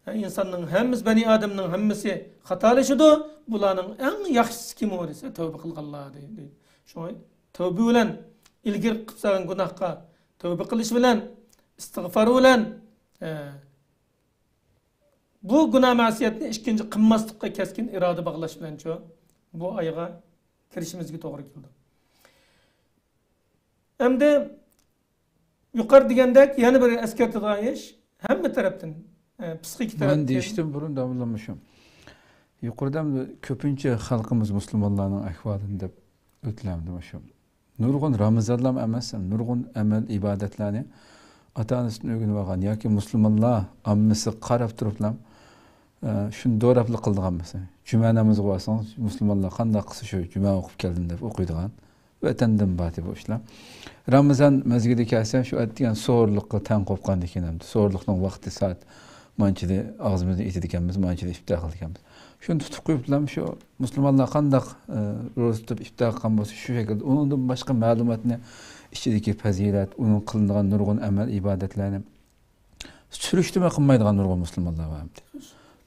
ئە، ئىنساننىڭ ھەممىسى، بەنى ئادەمنىڭ ھەممىسى خاتالىشىدۇ. بۇلارنىڭ ئەڭ ياخشىسى كىم ئۇ دېسە، تەۋبە قىلغانلار دەيدۇ. شۇڭا تەۋبە بىلەن، ئىلگىرى قىلىپ سالغان گۇناھقا تەۋبە قىلىش بىلەن، ئىستىغپار بىلەن، ئە، بۇ گۇناھ مەسىيەتنى ئىككىنچى قىلماسلىققا كەسكىن ئىرادە باغلاش بىلەنچۇ، بۇ ئايغا كىرىشىمىزگە توغرا كېلىدۇ. ئەمدى يۇقىرى دېگەندەك يەنە بىر ئەسكەرتىدىغان ئىش، ھەممە تەرەپتىن، ئە، پسىخىكا تەرەپتىن. دېيىشتىن بۇرۇن داۋاملىشىم. يۇقىرىدا كۆپىنچە خەلقىمىز مۇسۇلمانلارنىڭ ئەھۋالىنى دەپ ئۆتلەمدى مۇشۇ. نۇرغۇن رامىزانلام ئەمەس، نۇرغۇن ئەمەل ئىبادەتلەرنى ئاتا-ئانىسىدىن ئۆگىنىۋالغان ياكى مۇسۇلمانلار ئاممىسى قاراپ تۇرۇپلا، ئە، شۇنى دوراپلا قىلىدىغان مەسىلەن. جۈمە نامىزىغا بارسىڭىز، مۇسۇلمانلار قانداق قىلسا شۇ جۈمە ئوقۇپ كەلدىم دەپ ئوقۇيدىغان. ۋەتەندىن بارتى بۇ ئىشلار. رامىزان مەزگىلى كەلسە، شۇ ئەتىگەن سوغۇرلۇققا تەڭ قوپقاندىكىن، ئەمدى سوغۇرلۇقنىڭ ۋاقتى سائەت مانچىدە ئاغزىمىزنى ئېتىدىكەنمىز، مانچىدە ئىپتار قىلىدىكەنمىز. شۇنى تۇتۇپ قويۇپلا شۇ مۇسۇلمانلار قانداق، ئە، روزا تۇتۇپ ئىپتار قىلغان بولسا، شۇ شەكىلدە ئۇنىڭدىن باشقا مەلۇماتنى، ئىچىدىكى پەزىلەت، ئۇنىڭ قىلىنىدىغان نۇرغۇن ئەمەل ئىبادەتلەرنى سۈرۈشتۈرمە قىلمايدىغان نۇرغۇن مۇسۇلمانلار بار ئەمدى.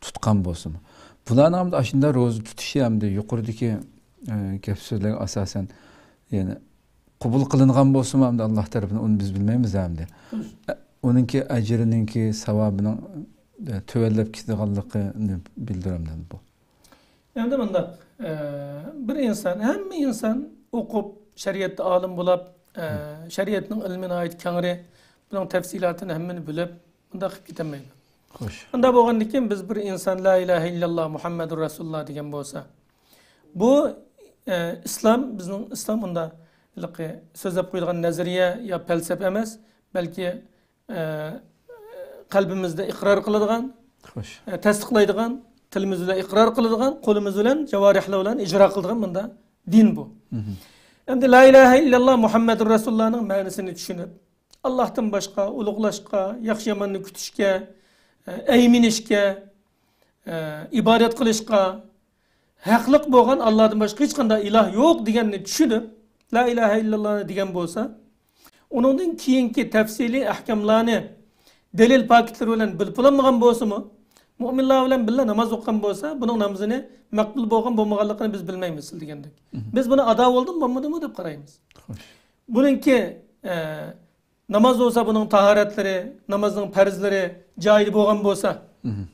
تۇتقان بولسىمۇ. بۇلارنىڭ ئەمدى ئاشۇنداق روزا تۇتۇشى ئەمدى يۇقىرىدىكى، ئە، گەپ سۆزلەرگە ئاساسەن، يەنى قوبۇل قىلىنغان بولسىمۇ ئەمدى ئاللا تەرىپىدىن ئۇنى بىز بىلمەيمىز ئەمدى. ئە، ئۇنىڭكى ئەجرىنىڭكى، ساۋابىنىڭ، ئە، تۆۋەنلەپ كېتىدىغانلىقىنى بىلدۈرەمدۇ بۇ. ئەمدى مۇنداق، ئە، بىر ئىنسان، ھەممە ئىنسان ئوقۇپ، شەرىئەتتە ئالىم بولاپ، ئە، شەرىئەتنىڭ ئىلمى ناھايىتى كەڭرى، بۇنىڭ تەپسىلاتىنى ھەممىنى بىلىپ، بۇنداق قىلىپ كېتەلمەيدۇ. خوش. ئۇنداق بولغاندىن كېيىن بىز بىر ئىنسان لا ئىلاھە ئىللاللا مۇھەممەدۇر رەسۇلۇللا دېگەن بولسا، بۇ، ئە، ئىسلام، بىزنىڭ ئىسلام ئۇنداق ھېلىقى سۆزلەپ قويىدىغان نەزەرىيە يا پەلسەپە ئەمەس، بەلكى ئە، قەلبىمىزدە ئىقرار قىلىدىغان، خوش. ئە، تەستىقلايدىغان، تىلىمىز بىلەن ئىقرار قىلىدىغان، قولىمىز بىلەن، جاۋارىھلار بىلەن ئىجرا قىلىدىغان مۇنداق دىن بۇ. مھم. ئەمدى لا ئىلاھە ئىللاللا مۇھەممەدۇر رەسۇلۇللانىڭ مەنىسىنى چۈشىنىپ، ئاللاھتىن باشقا ئۇلۇغلاشقا، ياخشى ياماننى كۈتۈشكە، ئە، ئەيمىنىشكە، ئە، ئىبادەت قىلىشقا، ھەقلىق بولغان ئاللادىن باشقا ھېچقانداق ئىلاھ يوق دېگەننى چۈشىنىپ، لا ئىلاھە ئىللاللاھنى دېگەن بولسا، ئۇنىڭدىن كېيىنكى تەپسىلىي ئەھكاملارنى دەلىل پاكىتلىرى بىلەن بىلىپ بولالمىغان بولسىمۇ، مۆمىنلار بىلەن بىللە ناماز ئوقۇغان بولسا، بۇنىڭ نامىزىنى مەقبۇل بولغان بولمىغانلىقىنى بىز بىلمەيمىز سىز دېگەندەك. مم. بىز بۇنى ئادا بولدىمۇ بولمىدىمۇ دەپ قارايمىز. خوش. بۇنىڭكى، ئە، ناماز بولسا بۇنىڭ تاھارەتلىرى، نامازنىڭ پەرزلىرى جايىدا بولغان بولسا، مم.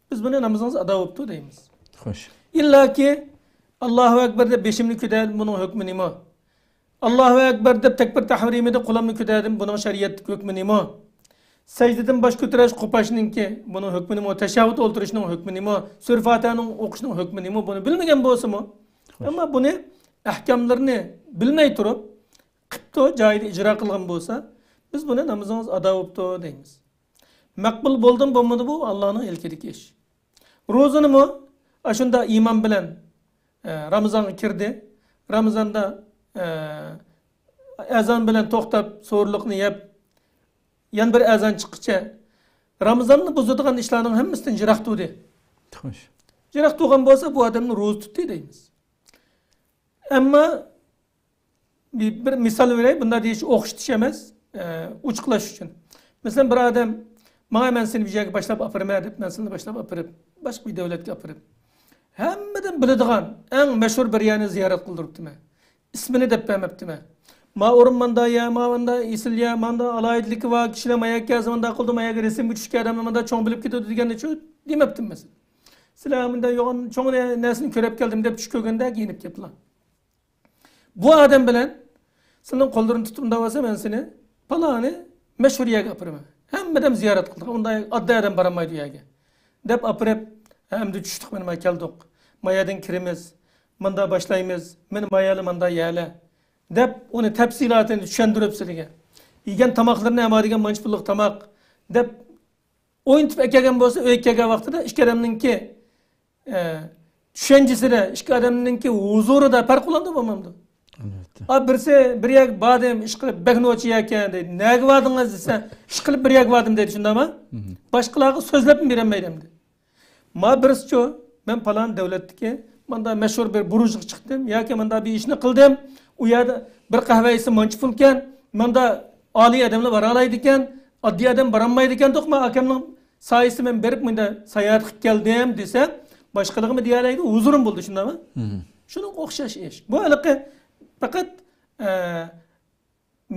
بىز بۇنى نامىزىڭىز ئادا بوپتۇ دەيمىز. خوش. ئىللاكى ئاللاھۇ ئەكبەر دەپ بېشىمنى كۆتەردىم، بۇنىڭ ھۆكمى نېمە؟ ئاللاھۇ ئەكبەر دەپ تەكبىر تەھرىمىدە قولۇمنى كۆتەردىم، بۇنىڭ شەرىئەتتىكى ھۆكمى نېمە؟ سەجدىدىن باش كۆتۈرۈش قوپاشنىڭكى، بۇنىڭ ھۆكمى نېمە؟ تەشەھھۇد ئولتۇرۇشنىڭ ھۆكمى نېمە؟ سۈرە فاتىھەنىڭ ئوقۇشنىڭ ھۆكمى نېمە؟ بۇنى بىلمىگەن بولسىمۇ، خوش. ئەمما بۇنى ئەھكاملىرىنى بىلمەي تۇرۇپ، قىپتۇ جايىدا ئىجرا قىلغان بولسا، بىز بۇنى نامىزىڭىز ئادا بوپتۇ دەيمىز. مەقبۇل بولدىمۇ بولمىدى، بۇ ئاللانىڭ ئىلكىدىكى ئىش. روزىنىمۇ ئاشۇنداق ئىمان بىلەن، ئە، رامىزانغا كىردى. رامىزاندا، ئە، ئەزان بىلەن توختاپ، سوھۇرلۇقنى يەپ، يەنە بىر ئەزان چىققىچە رامىزاننى بۇزىدىغان ئىشلارنىڭ ھەممىسىدىن يىراق تۇردى. خوش. يىراق تۇرغان بولسا، بۇ ئادەمنى روزا تۇتتى دەيمىز. ئەمما بىر، بىر مىسال بېرەي، بۇنداق دېيىش ئوخشىتىش ئەمەس، ئە، ئوچۇقلاش ئۈچۈن. مەسىلەن، بىر ئادەم، «ماڭا، مەن سېنى بىر يەرگە باشلاپ ئاپىرىمەن» دەپ، مەن سېنى باشلاپ ئاپىرىپ، باشقا بىر دۆلەتكە ئاپىرىپ، ھەممىدىن بىلىدىغان، ئەڭ مەشھۇر بىر يەرنى زىيارەت قىلدۇرۇپتىمەن. ئىسمىنى دەپ بەرمەپتىمەن. ما ئورۇن ماندا يەر، ما ماندا ئېسىل يەر، ماندا ئالاھىدىلىكى بار، كىشىلەر ما يەرگە كەلسە ماندا قىلىدۇ، ما يەرگە رەسىمگە چۈشكەن ئادەملەر ماندا چوڭ بىلىپ كېتىدۇ دېگەننىچۇ دېمەپتىمەن مەسىلەن. سىلەر مۇنداق يوغان چوڭ نەرسىنى كۆرۈپ كەلدىم دەپ چۈش كۆرگەندەك يېنىپ كەپلا. بۇ ئادەم بىلەن سېنىڭ قوللىرىنى تۇتۇپ مۇنداق بولسا، مەن سېنى پالانى مەشھۇر يەرگە ئاپىرىمەن. ھەممە ئادەم زىيارەت قىلىدىغان، ئۇنداق ئاددىي ئادەم بارالمايدۇ ئۇ يەرگە. دەپ ئاپىرىپ، ھە، ئەمدى چۈشتۇق، مانا ما كەلدۇق. ما يەردىن كىرىمىز، ماندا باشلايمىز، مانا ما يەرلەر، ماندا يەرلەر. دەپ ئۇنى تەپسىلاتىنى چۈشەندۈرۈپ سىلىگە. يېگەن تاماقلىرىنى ھەم دېگەن مانچە پۇللۇق تاماق. دەپ ئوينىتىپ ئەكەلگەن بولسا، ئۆيگە كەلگەن ۋاقتىدا ئىككى ئادەمنىڭكى، ئە، چۈشەنچىسىدە، ئىككى ئادەمنىڭكى ھۇزۇرىدا پەرق بولامدۇ، بولمامدۇ؟ ئەلۋەتتە. ئا، بىرسى بىر يەرگە باردىم، ئىشقىلىپ بەك نوچى يەركەن دەيدۇ. نەگە باردىڭىز دېسە، ئىشقىلىپ بىر يەرگە باردىم دەيدۇ، شۇنداقمۇ؟ مم. باشقىلارغا سۆزلەپمۇ بېرەلمەيدۇ ئەمدى. ما بىرسىچۇ، مەن پالان دۆلەتتىكى ماندا مەشھۇر بىر بۇرۇجغا چىقتىم ياكى ماندا بىر ئىشنى قىلدىم، ئۇ يەردە بىر قەھۋە ئىچسە مانچە پۇلكەن، ماندا ئالىي ئادەملەر بارالايدىكەن، ئاددىي ئادەم بارالمايدىكەندۇق، ما ئاكامنىڭ سايىسىدە مەن بېرىپ مۇنداق ساياھەت قىلىپ كەلدىم دېسە، باشقىلىرغىمۇ دېيەلەيدۇ، ھۇزۇرۇم بولدى، شۇنداقمۇ؟ مم. شۇنىڭغا ئوخشاش ئىش. بۇ ھېلىقى پەقەت، ئە،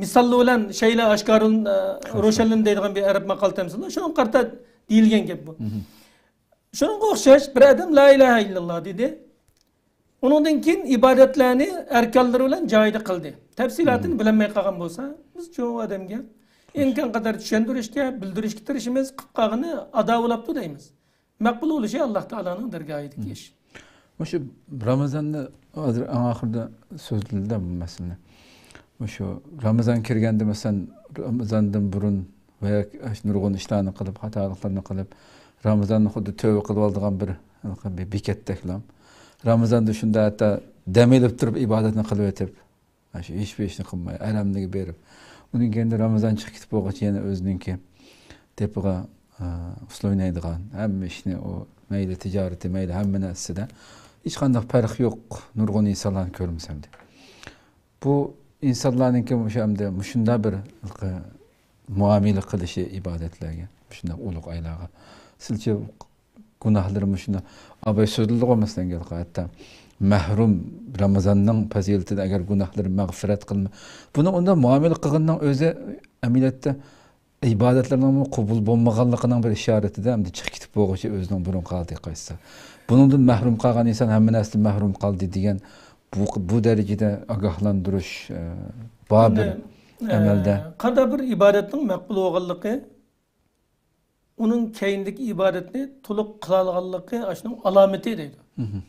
مىساللار بىلەن شەيئىلەر ئاشكارىلىنىدۇ، ئە، خوش، روشەنلىنىدۇ دەيدىغان بىر ئەرەب ماقال تەمسىلى. شۇنىڭغا قارىتا دېيىلگەن گەپ بۇ. مم. شۇنىڭغا ئوخشاش بىر ئادەم لا ئىلاھە ئىللاللا دېدى. ئۇنىڭدىن كېيىن ئىبادەتلەرنى ئەركانلىرى بىلەن جايىدا قىلدى. تەپسىلاتىنى مم. بىلەلمەي قالغان بولسا، بىز شۇ ئادەمگە ئىمكان قەدەر چۈشەندۈرۈشكە، بىلدۈرۈشكە تىرىشىمىز، قىلىپ قالغىنى ئادا بولاپتۇ دەيمىز. مەقبۇل بولۇشى ئاللا تائالانىڭ دەرگاھىدىكى ئىش. مۇشۇ رامىزاننى ھازىر ئەڭ ئاخىرىدا سۆزلىدى بۇ مەسىلىنى. مۇشۇ رامىزان كىرگەندە، مەسىلەن، رامىزاندىن بۇرۇن ۋە نۇرغۇن ئىشلارنى قىلىپ، خاتالىقلارنى قىلىپ، رامىزاننى خۇددى تۆبە قىلىۋالىدىغان بىر، بىر بېكەتتەكلا. رامىزاندا شۇنداق ھەتتا دەم ئېلىپ تۇرۇپ ئىبادەتنى قىلىۋېتىپ، مانا شۇ ھېچبىر ئىشنى قىلماي، ھەرەملىككە بېرىپ، ئۇنىڭ كەينىدە رامىزان چىقىپ كېتىپ بولغۇچە يەنە ئۆزىنىڭكى دېپىغا، ئە، ئۇسسۇل ئوينايدىغان، ھەممە ئىشنى ئۇ مەيلى تىجارىتى، مەيلى ھەممە نەرسىسىدە ھېچقانداق پەرق يوق، نۇرغۇن ئىنسانلارنى كۆرىمىز ئەمدى. بۇ ئىنسانلارنىڭكى مۇشۇ ئەمدى مۇشۇنداق بىر مۇئامىلە قىلىشى ئىبادەتلەرگە، مۇشۇنداق ئۇلۇغ ئايلارغا. سىلچە گۇناھلىرى مۇشۇنداق ئاباي سۆزلىدىغۇ مەسىلەن، ھەتتا مەھرۇم رامىزاننىڭ پەزىلىتىدە ئەگەر گۇناھلىرى مەغپىرەت قىلما، بۇنىڭ ئۇنداق مۇئامىلە قىلغىنىنىڭ ئۆزى ئەمەلىيەتتە ئىبادەتلەرنىڭمۇ قوبۇل بولمىغانلىقىنىڭ بىر ئىشارىتىدە ئەمدى چىقىپ كېتىپ بولغۇچە ئۆزىنىڭ بۇرۇنقى ھالىتىگە قايتسا. بۇنىڭدىن مەھرۇم قالغان ئىنسان ھەممە نەرسىدىن مەھرۇم قالدى دېگەن بۇ، بۇ دەرىجىدە ئاگاھلاندۇرۇش، ئە، بار بىر ئەمدى، ئە، ئەمەلدە. قانداق بىر ئىبادەتنىڭ مەقبۇل بولغانلىقى، ئۇنىڭ كەينىدىكى ئىبادەتنى تولۇق قىلالىغانلىقى ئاشۇنىڭ ئالامىتى دەيدۇ. مم.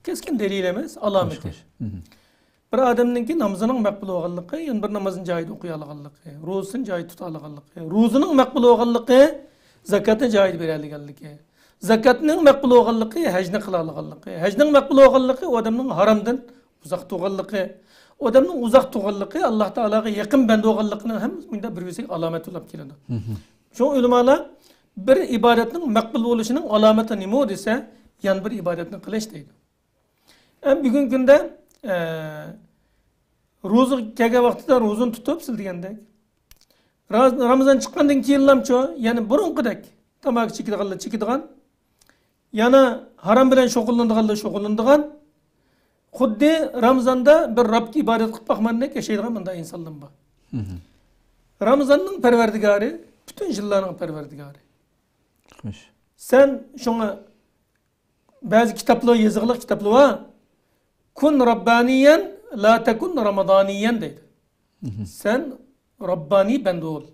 كەسكىن دەلىل ئەمەس، ئالامىتى. خوش، خوش. مم. بىر ئادەمنىڭكى نامىزىنىڭ مەقبۇل بولغانلىقى، يەنە بىر نامازنى جايىدا ئوقۇيالىغانلىقى، روزىسىنى جايىدا تۇتالىغانلىقى، روزىنىڭ مەقبۇل بولغانلىقى، زاكاتنى جايىدا بېرەلىگەنلىكى، زاكاتنىڭ مەقبۇل بولغانلىقى، ھەجنى قىلالىغانلىقى، ھەجنىڭ مەقبۇل بولغانلىقى، ئۇ ئادەمنىڭ ھارامدىن ئۇزاق تۇرغانلىقى، ئۇ ئادەمنىڭ ئۇزاق تۇرغانلىقى ئاللا تائالاغا يېقىن بەندە بولغانلىقىنىڭ ھەممىسى مۇنداق بىر بىرسىگە ئالامەت بولۇپ كېلىدۇ. مم. شۇڭا ئۆلىمالار بىر ئىبادەتنىڭ مەقبۇل بولۇشىنىڭ ئالامىتى نېمە دېسە، يەنە بىر ئىبادەتنى قىلىش دەيدۇ. ئەمما بۈگۈنكى كۈندە، ئە، روزا كەلگەن ۋاقتىدا روزىنى تۇتۇپ، سىز دېگەندەك. راز-، رامىزان چىققاندىن كېيىنلامچۇ، يەنە بۇرۇنقىدەك تاماكا چېكىدىغانلار چېكىدىغان، يەنە ھارام بىلەن شۇغۇللىنىدىغانلار شۇغۇللىنىدىغان، خۇددى رامىزاندا بىر رەبكە ئىبادەت قىلىپ باقماندەك ياشايدىغان مۇنداق ئىنسانلارمۇ بار. مم. رامىزاننىڭ پەرۋەردىگارى پۈتۈن يىللارنىڭ پەرۋەردىگارى. خوش. سەن شۇڭا بەزى كىتابلار، يېزىقلىق كىتابلار بار. «كن ربانيا لا تكن رمضانيا» دەيدۇ. مم. سەن راببانىي بەندە بول.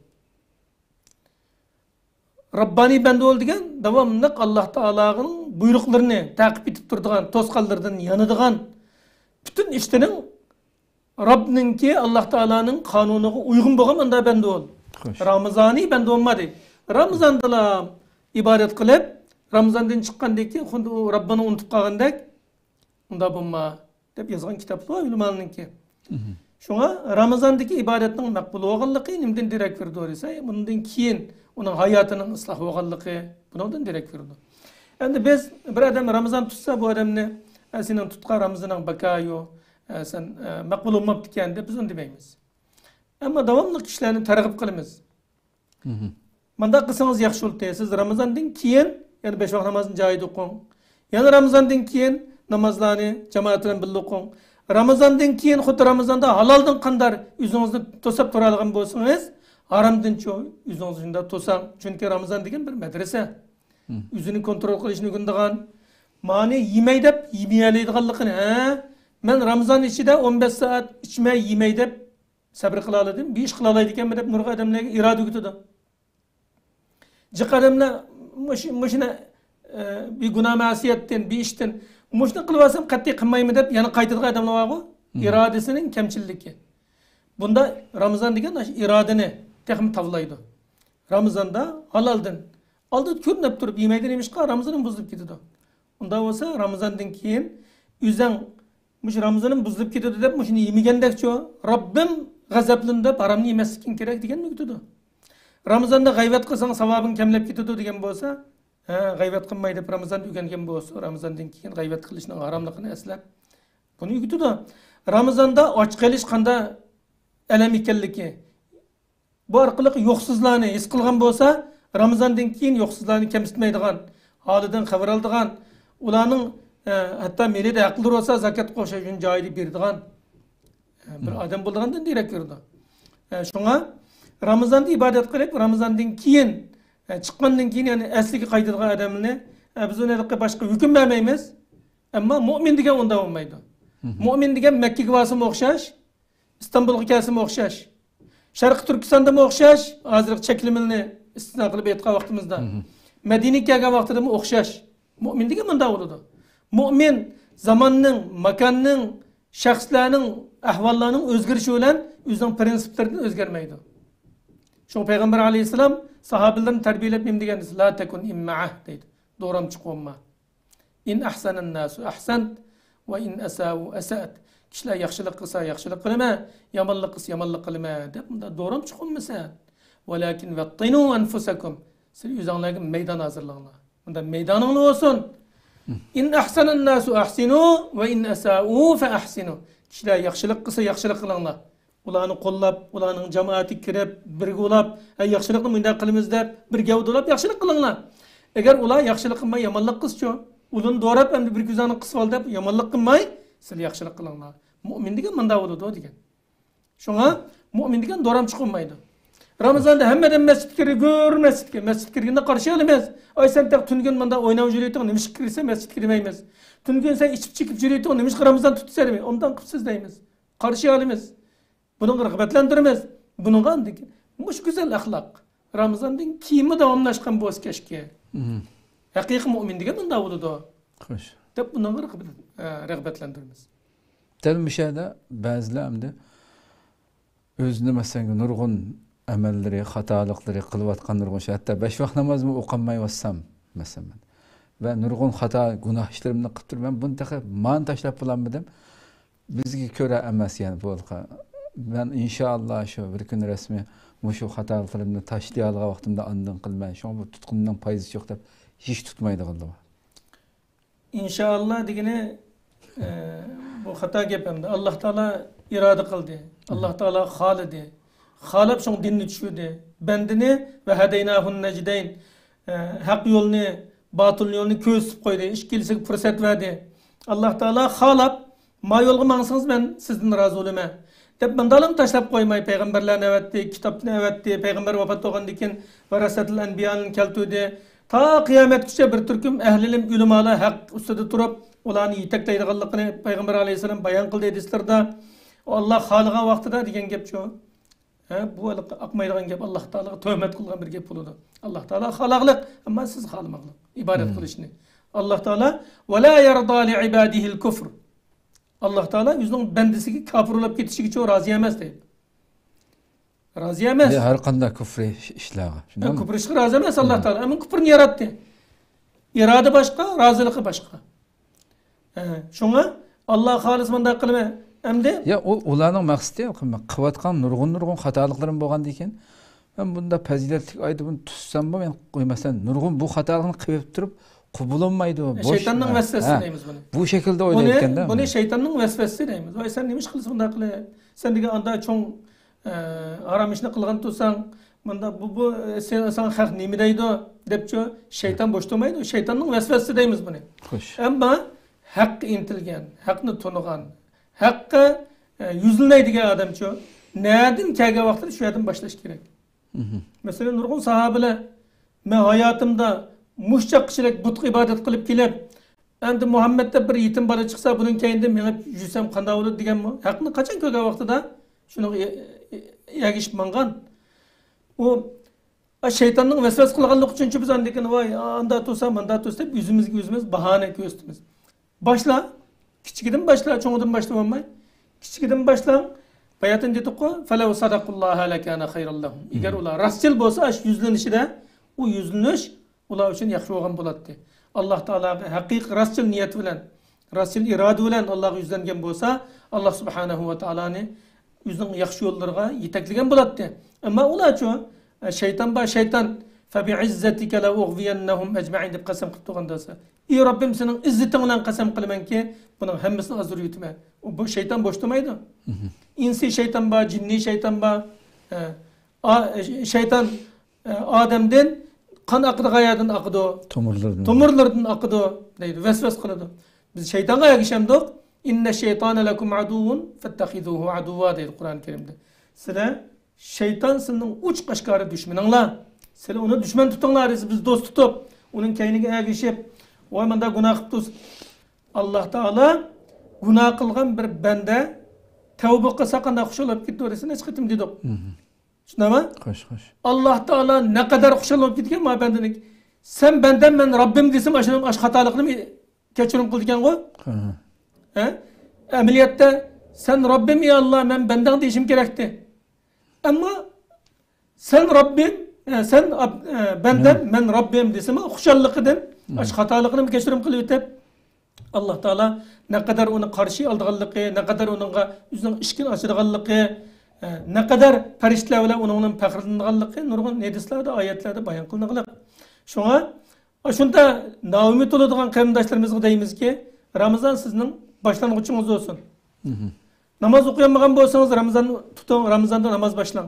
راببانىي بەندە بول دېگەن داۋاملىق ئاللاھ تائالانىڭ بۇيرۇقلىرىنى تەقىب ئېتىپ تۇرىدىغان، توسقانلىرىدىن يانىدىغان، پۈتۈن ئىشلىرىنىڭ رابنىڭكى، ئاللاھ تائالانىڭ قانۇنىغا ئۇيغۇن بولغان مۇنداق بەندە بول. خوش. رامىزانىي بەندە بولما دەيدۇ. رامىزاندىلا ئىبادەت قىلىپ، رامىزاندىن چىققاندىن كېيىن خۇددى ئۇ راببىنى ئۇنتۇپ قالغاندەك، ئۇنداق بولما دەپ يازغان كىتابلار بار ئۆلىمالارنىڭكى. مم. شۇڭا رامىزاندىكى ئىبادەتنىڭ مەقبۇل بولغانلىقى نېمىدىن دېرەك بېرىدۇ دېسە، بۇندىن كېيىن ئۇنىڭ ھاياتىنىڭ ئىسلاھ بولغانلىقى بۇنىڭدىن دېرەك بېرىدۇ. ئەمدى بىز بىر ئادەم رامىزان تۇتسا، بۇ ئادەمنى، «ئە، سېنىڭ تۇتقان رامىزىنىڭ بىكارى، ئە، سەن، ئە، مەقبۇل بولماپتىكەن» دەپ بىز ئۇنى دېمەيمىز. ئەمما داۋاملىق كىشىلەرنى تەرغىب قىلىمىز. مم. مانداق قىلسىڭىز ياخشى بولاتتى. سىز رامىزاندىن كېيىن يەنە بەش ۋاق نامازنى جايىدا ئوقۇڭ. يەنە رامىزاندىن كېيىن نامازلارنى جامائەت بىلەن بىللە ئوقۇڭ. رامىزاندىن كېيىن خۇددى رامىزاندا ھالالدىن قانداق ئۆزىڭىزنى توساپ تۇرالىغان بولسىڭىز، ھارامدىنچۇ ئۆزىڭىزنى شۇنداق توساڭ. چۈنكى رامىزان دېگەن بىر مەدرىسە. مم. ئۆزىنى كونترول قىلىشنى ئۆگىنىدىغان، مانى يېمەي دەپ يېمىيەلەيدىغانلىقىنى، ھە، مەن رامىزان ئىچىدە ئون بەش سائەت ئىچمەي، يېمەي دەپ سەبرى قىلالايدىم، بىر ئىش قىلالايدىكەنمەن دەپ نۇرغۇن ئادەملەرگە ئىرادە ئۆگىتىدۇ. جىق ئادەملەر مۇشۇ، مۇشۇنى، ئە، بىر گۇناھ مەسىيەتتىن، بىر ئىشتىن، مۇشۇنى قىلىۋالسام قەتئىي قىلمايمەن دەپ يەنە قايتىدىغان ئادەملەر بارغۇ، مم. ئىرادىسىنىڭ كەمچىللىكى. بۇندا رامىزان دېگەن ئاشۇ ئىرادىنى تېخىمۇ تاۋلايدۇ. رامىزاندا ھالالدىن، ئالدىدا كۆرۈنۈپ تۇرۇپ يېمەيدۇ، نېمىشقا؟ رامىزانىم بۇزۇلۇپ كېتىدۇ. ئۇنداق بولسا رامىزاندىن كېيىن ئۆزۈڭ مۇشۇ رامىزانىم بۇزۇلۇپ كېتىدۇ دەپ مۇشۇنى يېمىگەندەكچۇ، رەببىم غەزەپلىنىپ ھارامنى يېمەسلىكىڭ كېرەك دېگەن نۇقتىدۇر. رامىزاندا غەيۋەت قىلساڭ ساۋابىڭ كەملەپ كېتىدۇ دېگەن بولسا، ھە، غەيۋەت قىلماي دەپ رامىزاندا ئۆگەنگەن بولسا، رامىزاندىن كېيىن غەيۋەت قىلىشنىڭ ھاراملىقىنى ئەسلەپ، بۇنى ئۆگىتىدۇ. رامىزاندا ئاچ قېلىش قانداق ئەلەم ئىكەنلىكى، بۇ ئارقىلىق يوقسۇزلارنى ھېس قىلغان بولسا، رامىزاندىن كېيىن يوقسۇزلارنى كەمسىتمەيدىغان، ھالىدىن خەۋەر ئالىدىغان، ئۇلارنىڭ، ئە، ھەتتا مېلىدە ھەقلىرى بولسا زاكات قوشۇشنى جايىدا بېرىدىغان، ئە، بىر مم. ئادەم بولىدىغاندىن دېرەك بېرىدۇ. ئە، شۇڭا رامىزاندا ئىبادەت قىلىپ، رامىزاندىن كېيىن، ئە، چىققاندىن كېيىن، يەنى ئەسلىگە قايتىدىغان ئادەمنى، ئە، بىز ئۇنى ھېلىقى باشقا ھۆكۈم بەرمەيمىز. ئەمما مۇئمىن دېگەن ئۇنداق بولمايدۇ. مم. مۇئمىن دېگەن مەككىگە بارسىمۇ ئوخشاش، ئىستانبۇلغا كەلسىمۇ ئوخشاش، شەرقىي تۈركىستاندىمۇ ئوخشاش، ھازىرقى چەكلىمىنى ئىستىسنا قىلىپ ئېيتقان ۋاقتىمىزدا، مم. مەدىنىگە كەلگەن ۋاقتىدىمۇ ئوخشاش. مۇئمىن دېگەن مۇنداق بولىدۇ. مۇئمىن زاماننىڭ، ماكاننىڭ، شەخسلەرنىڭ، ئەھۋاللارنىڭ ئۆزگىرىشى بىلەن ئۆزىنىڭ پرىنسىپلىرىدىن ئۆزگەرمەيدۇ. شۇڭا پەيغەمبەر ئەلەيھىسسالام ساھابىلىرىنى تەربىيەلەپ نېمە دېگەن دېسە، «لا تەكۇن ئىممەئە» دەيدۇ. دورامچى بولما. «ئىن ئەھسەنەن ناسۇ ئەھسەنت، ۋە ئىن ئەسائۇ ئەسەئت.» كىشىلەر ياخشىلىق قىلسا ياخشىلىق قىلىمەن، يامانلىق قىلسا يامانلىق قىلىمەن دەپ مۇنداق دورامچى قىلمىسا. «ۋەلاكىن ۋەتتىنۇ ئەنفۇسەكۇم.» سىلەر ئۆزۈڭلارغا مەيدان ھازىرلاڭلار. مۇنداق مەيدانىڭلار بولسۇن. «ئىن ئەھسەنەن ناسۇ ئەھسىنۇ، ۋە ئىن ئەسائۇ فەئەھسىنۇ.» كىشىلەر ياخشىلىق قىلسا ياخشىلىق قىلىڭلار. ئۇلارنى قوللاپ، ئۇلارنىڭ جامائىتىگە كىرىپ، بىرگە بولاپ، «ھە، ياخشىلىقنى مۇنداق قىلىمىز» دەپ، بىر گەۋدە بولاپ ياخشىلىق قىلىڭلار. ئەگەر ئۇلار ياخشىلىق قىلماي، يامانلىق قىلسىچۇ؟ ئۇلىنى دوراپ، ئەمدى بىر كۆزۈڭنى قىسىۋال دەپ، يامانلىق قىلماي، سىلەر ياخشىلىق قىلىڭلار. مۇئمىن دېگەن مۇنداق بولىدۇ، دېگەن. شۇڭا مۇئمىن دېگەن دورامچى قىلمايدۇ. رامىزاندا ھەممە ئادەم مەسچىتكە كىرىدۇ، گۈر مەسچىتكە، مەسچىتكە كىرگەندە قارشى ئالىمىز. «ئاي، سەن تېخى تۈنۈگۈن مۇنداق ئويناپ يۈرۈۋېتىڭ، نېمىشقا كىرىسەن مەسچىتكە؟» دېمەيمىز. «تۈنۈگۈن سەن ئىچىپ چېكىپ يۈرۈۋېتىڭ، نېمىشقا رامىزان تۇتىسەن؟» دېمەي. «ئوبدان قىپسىز» دەيمىز. قارشى ئالىمىز. بۇنىڭغا رىغبەتلەندۈرىمىز. بۇنىڭغا ئاندىن كېيىن مۇشۇ گۈزەل ئەخلاق رامىزاندىن كېيىنمۇ داۋاملاشقان بولسا كەشكى. مم. ھەقىقىي مۇئمىن دېگەن مۇنداق بولىدۇ. خوش. دەپ بۇنىڭغا رىغبەت-، ئە، رىغبەتلەندۈرىمىز. دەل مۇشۇ يەردە بەزىلەر ئەمدى ئۆزىنى، مەسىلەن، نۇرغۇن ئەمەللىرى، خاتالىقلىرى، قىلىۋاتقان نۇرغۇن ئىش، ھەتتا بەش ۋاق نامازمۇ ئوقۇمايۋاتسام، مەسىلەن، مەن ۋە نۇرغۇن خاتا، گۇناھ ئىشلىرىمنى قىلىپ تۇرۇپ، مەن بۇنى تېخى مانى تاشلاپ بولامدىم؟ بىزگە كۆرە ئەمەس، يەنى بۇ ھالقا. مەن ئىنشائاللا شۇ بىر كۈن رەسمىي مۇشۇ خاتالىقلىرىمنى تاشلىيالىغان ۋاقتىمدا ئاندىن قىلىمەن. شۇڭا بۇ تۇتقۇننىڭ پايدىسى يوق دەپ ھېچ تۇتمايدىغانلار بار. ئىنشائاللا دېگىنى ئە، بۇ خاتا گەپ ئەمدى. ئاللاھ تائالا ئىرادە قىلدى. ئاللاھ تائالا خالىدى. خالاپ شۇڭا دىننى چۈشۈردى. بەندىنى ۋە ھەدەيناھۇن نەجدەين. ئە، ھەق يولنى، باتىل يولنى كۆرسىتىپ قويدى. ئىككىلىسىگە پۇرسەت بەردى. ئاللاھ تائالا خالاپ، ما يولغا ماڭسىڭىز مەن سىزدىن رازى بولىمەن دەپ مۇنداقلام تاشلاپ قويماي، پەيغەمبەرلەرنى ئەۋەتتى، كىتابنى ئەۋەتتى، پەيغەمبەر ۋاپات بولغاندىن كېيىن ۋەرەسەتۇل ئەنبىيانى كەلتۈردى. تا قىيامەتكىچە بىر تۈركۈم ئەھلى ئىلىم ئۆلىمالار ھەق ئۈستىدە تۇرۇپ، ئۇلارنى يېتەكلەيدىغانلىقىنى پەيغەمبەر ئەلەيھىسسالام بايان قىلدى ھەدىسلىرىدە. ئاللاھ خالىغان ۋاقتىدا دېگەن گەپچۇ. ھە، بۇ ھېلىقى ئاقمايدىغان گەپ، ئاللاھ تائالاغا تۆھمەت قىلغان بىر گەپ بولىدۇ. ئاللاھ تائالا خالاقلىق، ئەمما سىز خالىماقلىق ئىبادەت قىلىشنى. ئاللاھ تائالا ۋەلا يەردا لىئىبادىھىل كۇفر. ئاللاھ تائالا ئۆزىنىڭ بەندىسىگە كاپىر بولۇپ كېتىشىگىچۇ رازى ئەمەس دەيدۇ. رازى ئەمەس. ھەر قانداق كۇفرى ئىشلارغا. ھە، كۇفر ئىشقا رازى ئەمەس ئاللاھ تائالا. ئەمما كۇفرنى ياراتتى. ئىرادە باشقا، رازىلىقى باشقا. ھە، شۇڭا ئاللاھ خالىسا مۇنداق قىلىمەن. ئەمدى يا، ئۇ، ئۇلارنىڭ مەقسىتى، قىلىۋاتقان نۇرغۇن، نۇرغۇن خاتالىقلىرىم بولغاندىن كېيىن، مەن بۇنداق پەزىلەتلىك ئايدا بۇنى تۇتساممۇ، مەن قويماسلار، نۇرغۇن بۇ خاتالىقنى قىلىپ تۇرۇپ قوبۇللانمايدۇ. بۇ شەيتاننىڭ ۋەسۋەسىسى دەيمىز بۇنى. بۇ شەكىلدە ئويلايدىكەندە. بۇنى شەيتاننىڭ ۋەسۋەسىسى دەيمىز. ۋاي، سەن نېمە ئىش قىلىسەن بۇنداق قىلىپ؟ سەن دېگەن ئاندا چوڭ، ئە، ھارام ئىشنى قىلغان تۇرساڭ، مۇنداق، بۇ، بۇ، سەن، ساڭا خەق نېمە دەيدۇ دەپچۇ، شەيتان بوش تۇرمايدۇ. شەيتاننىڭ ۋەسۋەسىسى دەيمىز بۇنى. خوش. ئەمما ھەققە ئىنتىلگەن، ھەقنى تونۇغان، ھەققە، ئە، يۈزلىنەي دېگەن ئادەمچۇ، نەدىن كەلگەن ۋاقتىدا شۇ يەردىن باشلاش كېرەك. مەسىلەن، نۇرغۇن ساھابىلەر، مەن ھاياتىمدا مۇشۇ چاغقىچىلىك بۇتقا ئىبادەت قىلىپ كېلىپ، ئەمدى مۇھەممەد دەپ بىر يېتىم بالا چىقسا، بۇنىڭ كەينىدىن مېڭىپ يۈرسەم قانداق بولىدۇ دېگەنمۇ؟ ھەقنى قاچان كۆرگەن ۋاقتىدا شۇنىڭغا ئە-، ئە-، ئەگىشىپ ماڭغان. ئۇ، ئا، شەيتاننىڭ ۋەسۋەسە قىلغانلىقى ئۈچۈنچۇ بىز ئاندىن كېيىن، ۋاي، ئاندا تۇرسا، ماندا تۇرسا دەپ ئۆزىمىزگە ئۆزىمىز باھانە كۆرسىتىمىز. باشلا. كىچىكىدىن باشلا، چوڭىدىن باشلىۋالماي. كىچىكىدىن باشلاڭ. باياتىن دېدۇققۇ، فەلەۋ سەدەقۇللاھە لەكانە خەيرەن لەھۇم. ئىگەر ئۇلار راستچىل بولسا، ئاشۇ يۈزلىنىشىدە، ئۇ يۈزلىنىش ئۇلار ئۈچۈن ياخشى بولغان بولاتتى. ئاللاھ تائالاغا ھەقىقىي راستچىل نىيەت بىلەن، راستچىل ئىرادە بىلەن ئاللاھقا يۈزلەنگەن بولسا، ئاللاھ سۇبھانەھۇ ۋە تائالانى ئۆزىنىڭ ياخشى يوللىرىغا يېتەكلىگەن بولاتتى. ئەمما ئۇلارچۇ، شەيتان بار، شەيتان، فەبىئىززەتىكە لەئۇغۋىيەننەھۇم ئەجمەئىن دەپ قەسەم قىلىپ تۇرغان دېسە، ئى رەببىم، سېنىڭ ئىززىتىڭ بىلەن قەسەم قىلىمەنكى، بۇنىڭ ھەممىسىنى ئازدۇرۇۋېتىمەن. ئۇ، بۇ شەيتان بوش تۇرمايدۇ. ئىنسىي شەيتان بار، جىننىي شەيتان بار. ئە، ئا-، شەيتان، ئە، ئادەمدىن قان ئاقىدىغان يەردىن ئاقىدۇ. تومۇرلىرىدىن. تومۇرلىرىدىن ئاقىدۇ، دەيدۇ، ۋەسۋەس قىلىدۇ. بىز شەيتانغا ئەگىشەمدۇق. ئىننە شەيتانە لەكۇم ئەدۇۋۋۇن فەتتەخىزۇھۇ ئەدۇۋۋا دەيدۇ قۇرئان كەرىمدە. سىلەر شەيتان سىلىنىڭ ئوچۇق ئاشكارا دۈشمىنىڭلار. سىلەر ئۇنى دۈشمەن تۇتۇڭلار دېسە، بىز دوست تۇتۇپ، ئۇنىڭ كەينىگە ئەگىشىپ، ۋاي، ماندا گۇناھ قىپتۇ. ئاللاھ تائالا گۇناھ قىلغان بىر بەندە تەۋبە قىلسا قانداق خۇشال بولۇپ كېتىدۇ دېسە، نەچچە قېتىم دېدۇق. شۇنداقمۇ؟ خوش، خوش. ئاللاھ تائالا نەقەدەر خۇشال بولۇپ كېتىدىكەن ما بەندىنىڭ. سەن بەندەم، مەن رەببىم دېسىمۇ، ئاشۇ، ئاشۇ خاتالىقنى كەچۈرۈم قىلىدىكەنغۇ. ھە؟ ئەمەلىيەتتە، سەن رەببىم، ئى ئاللاھ، مەن بەندەڭ دېيىشىم كېرەكتى. ئەمما سەن رەببىم، ئە، سەن ئاب-، ئە، بەندەم، مەن رەببىم دېسىمۇ، خۇشاللىقىدىن، ئاشۇ خاتالىقىنى كەچۈرۈم قىلىۋېتىپ، ئاللاھ تائالا نەقەدەر ئۇنى قارشى ئالىدىغانلىقى، نەقەدەر ئۇنىڭغا ئۆزىنىڭ ئىشىكىنى ئاچىدىغانلىقى، ئە، نەقەدەر پەرىشتىلەر بىلەن ئۇنىڭ بىلەن پەخىرلىنىدىغانلىقى نۇرغۇن ھەدىسلەردە، ئايەتلەردە بايان قىلىنغانلىق. شۇڭا ئاشۇنداق نائۈمىد بولىدىغان قېرىنداشلىرىمىزغا دەيمىزكى، رامىزان سىزنىڭ باشلانغۇچىڭىز بولسۇن. ناماز ئوقۇيالمىغان بولسىڭىز، رامىزان تۇتۇڭ، رامىزاندا ناماز باشلاڭ.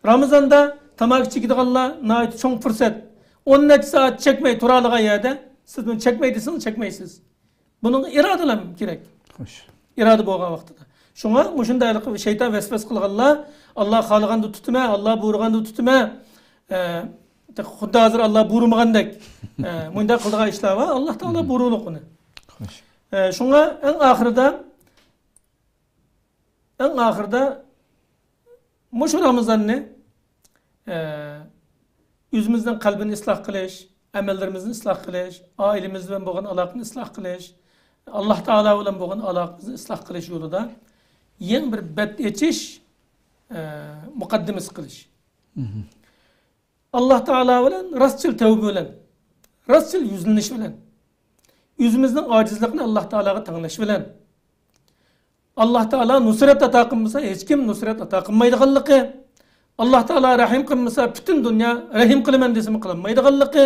رامىزاندا تاماكا چېكىدىغانلار ناھايىتى چوڭ پۇرسەت. ئون نەچچە سائەت چەكمەي تۇرالىغان يەردە، سىز بۇنى چەكمەي دېسىڭىز، چەكمەيسىز. بۇنىڭغا ئىرادىلا كېرەك. خوش. ئىرادە بولغان ۋاقتىدا. شۇڭا مۇشۇنداق شەيتان ۋەسۋەسە قىلغانلار، ئاللاھ خالىغاندا تۇتىمەن، ئاللاھ بۇيرۇغاندا تۇتىمەن، ئە، خۇددى ھازىر ئاللاھ بۇيرۇمىغاندەك، ئە، مۇنداق قىلىدىغان ئىشلار بار، ئاللاھ تائالا بۇيرۇغانلىقىنى. خوش. ئە، شۇڭا ئەڭ ئاخىرىدا، ئەڭ ئاخىرىدا مۇشۇ رامىزاننى، ئە، ئۆزىمىزنىڭ قەلبىنى ئىسلاھ قىلىش، ئەمەللىرىمىزنى ئىسلاھ قىلىش، ئائىلىمىز بىلەن بولغان ئالاقىنى ئىسلاھ قىلىش، ئاللاھ تائالا بىلەن بولغان ئالاقىمىزنى ئىسلاھ قىلىش يولىدا يېڭى بىر بەت ئېچىش، ئە، مۇقەددىمىسى قىلىش. ئاللاھ تائالا بىلەن راستچىل تەۋبە بىلەن، راستچىل يۈزلىنىش بىلەن، ئۆزىمىزنىڭ ئاجىزلىقىنى ئاللاھ تائالاغا تەڭلەش بىلەن، ئاللاھ تائالا نۇسرەت ئاتا قىلمىسا، ھېچكىم نۇسرەت ئاتا قىلمايدىغانلىقى، ئاللاھ تائالا رەھىم قىلمىسا، پۈتۈن دۇنيا رەھىم قىلىمەن دېسىمۇ قىلالمايدىغانلىقى،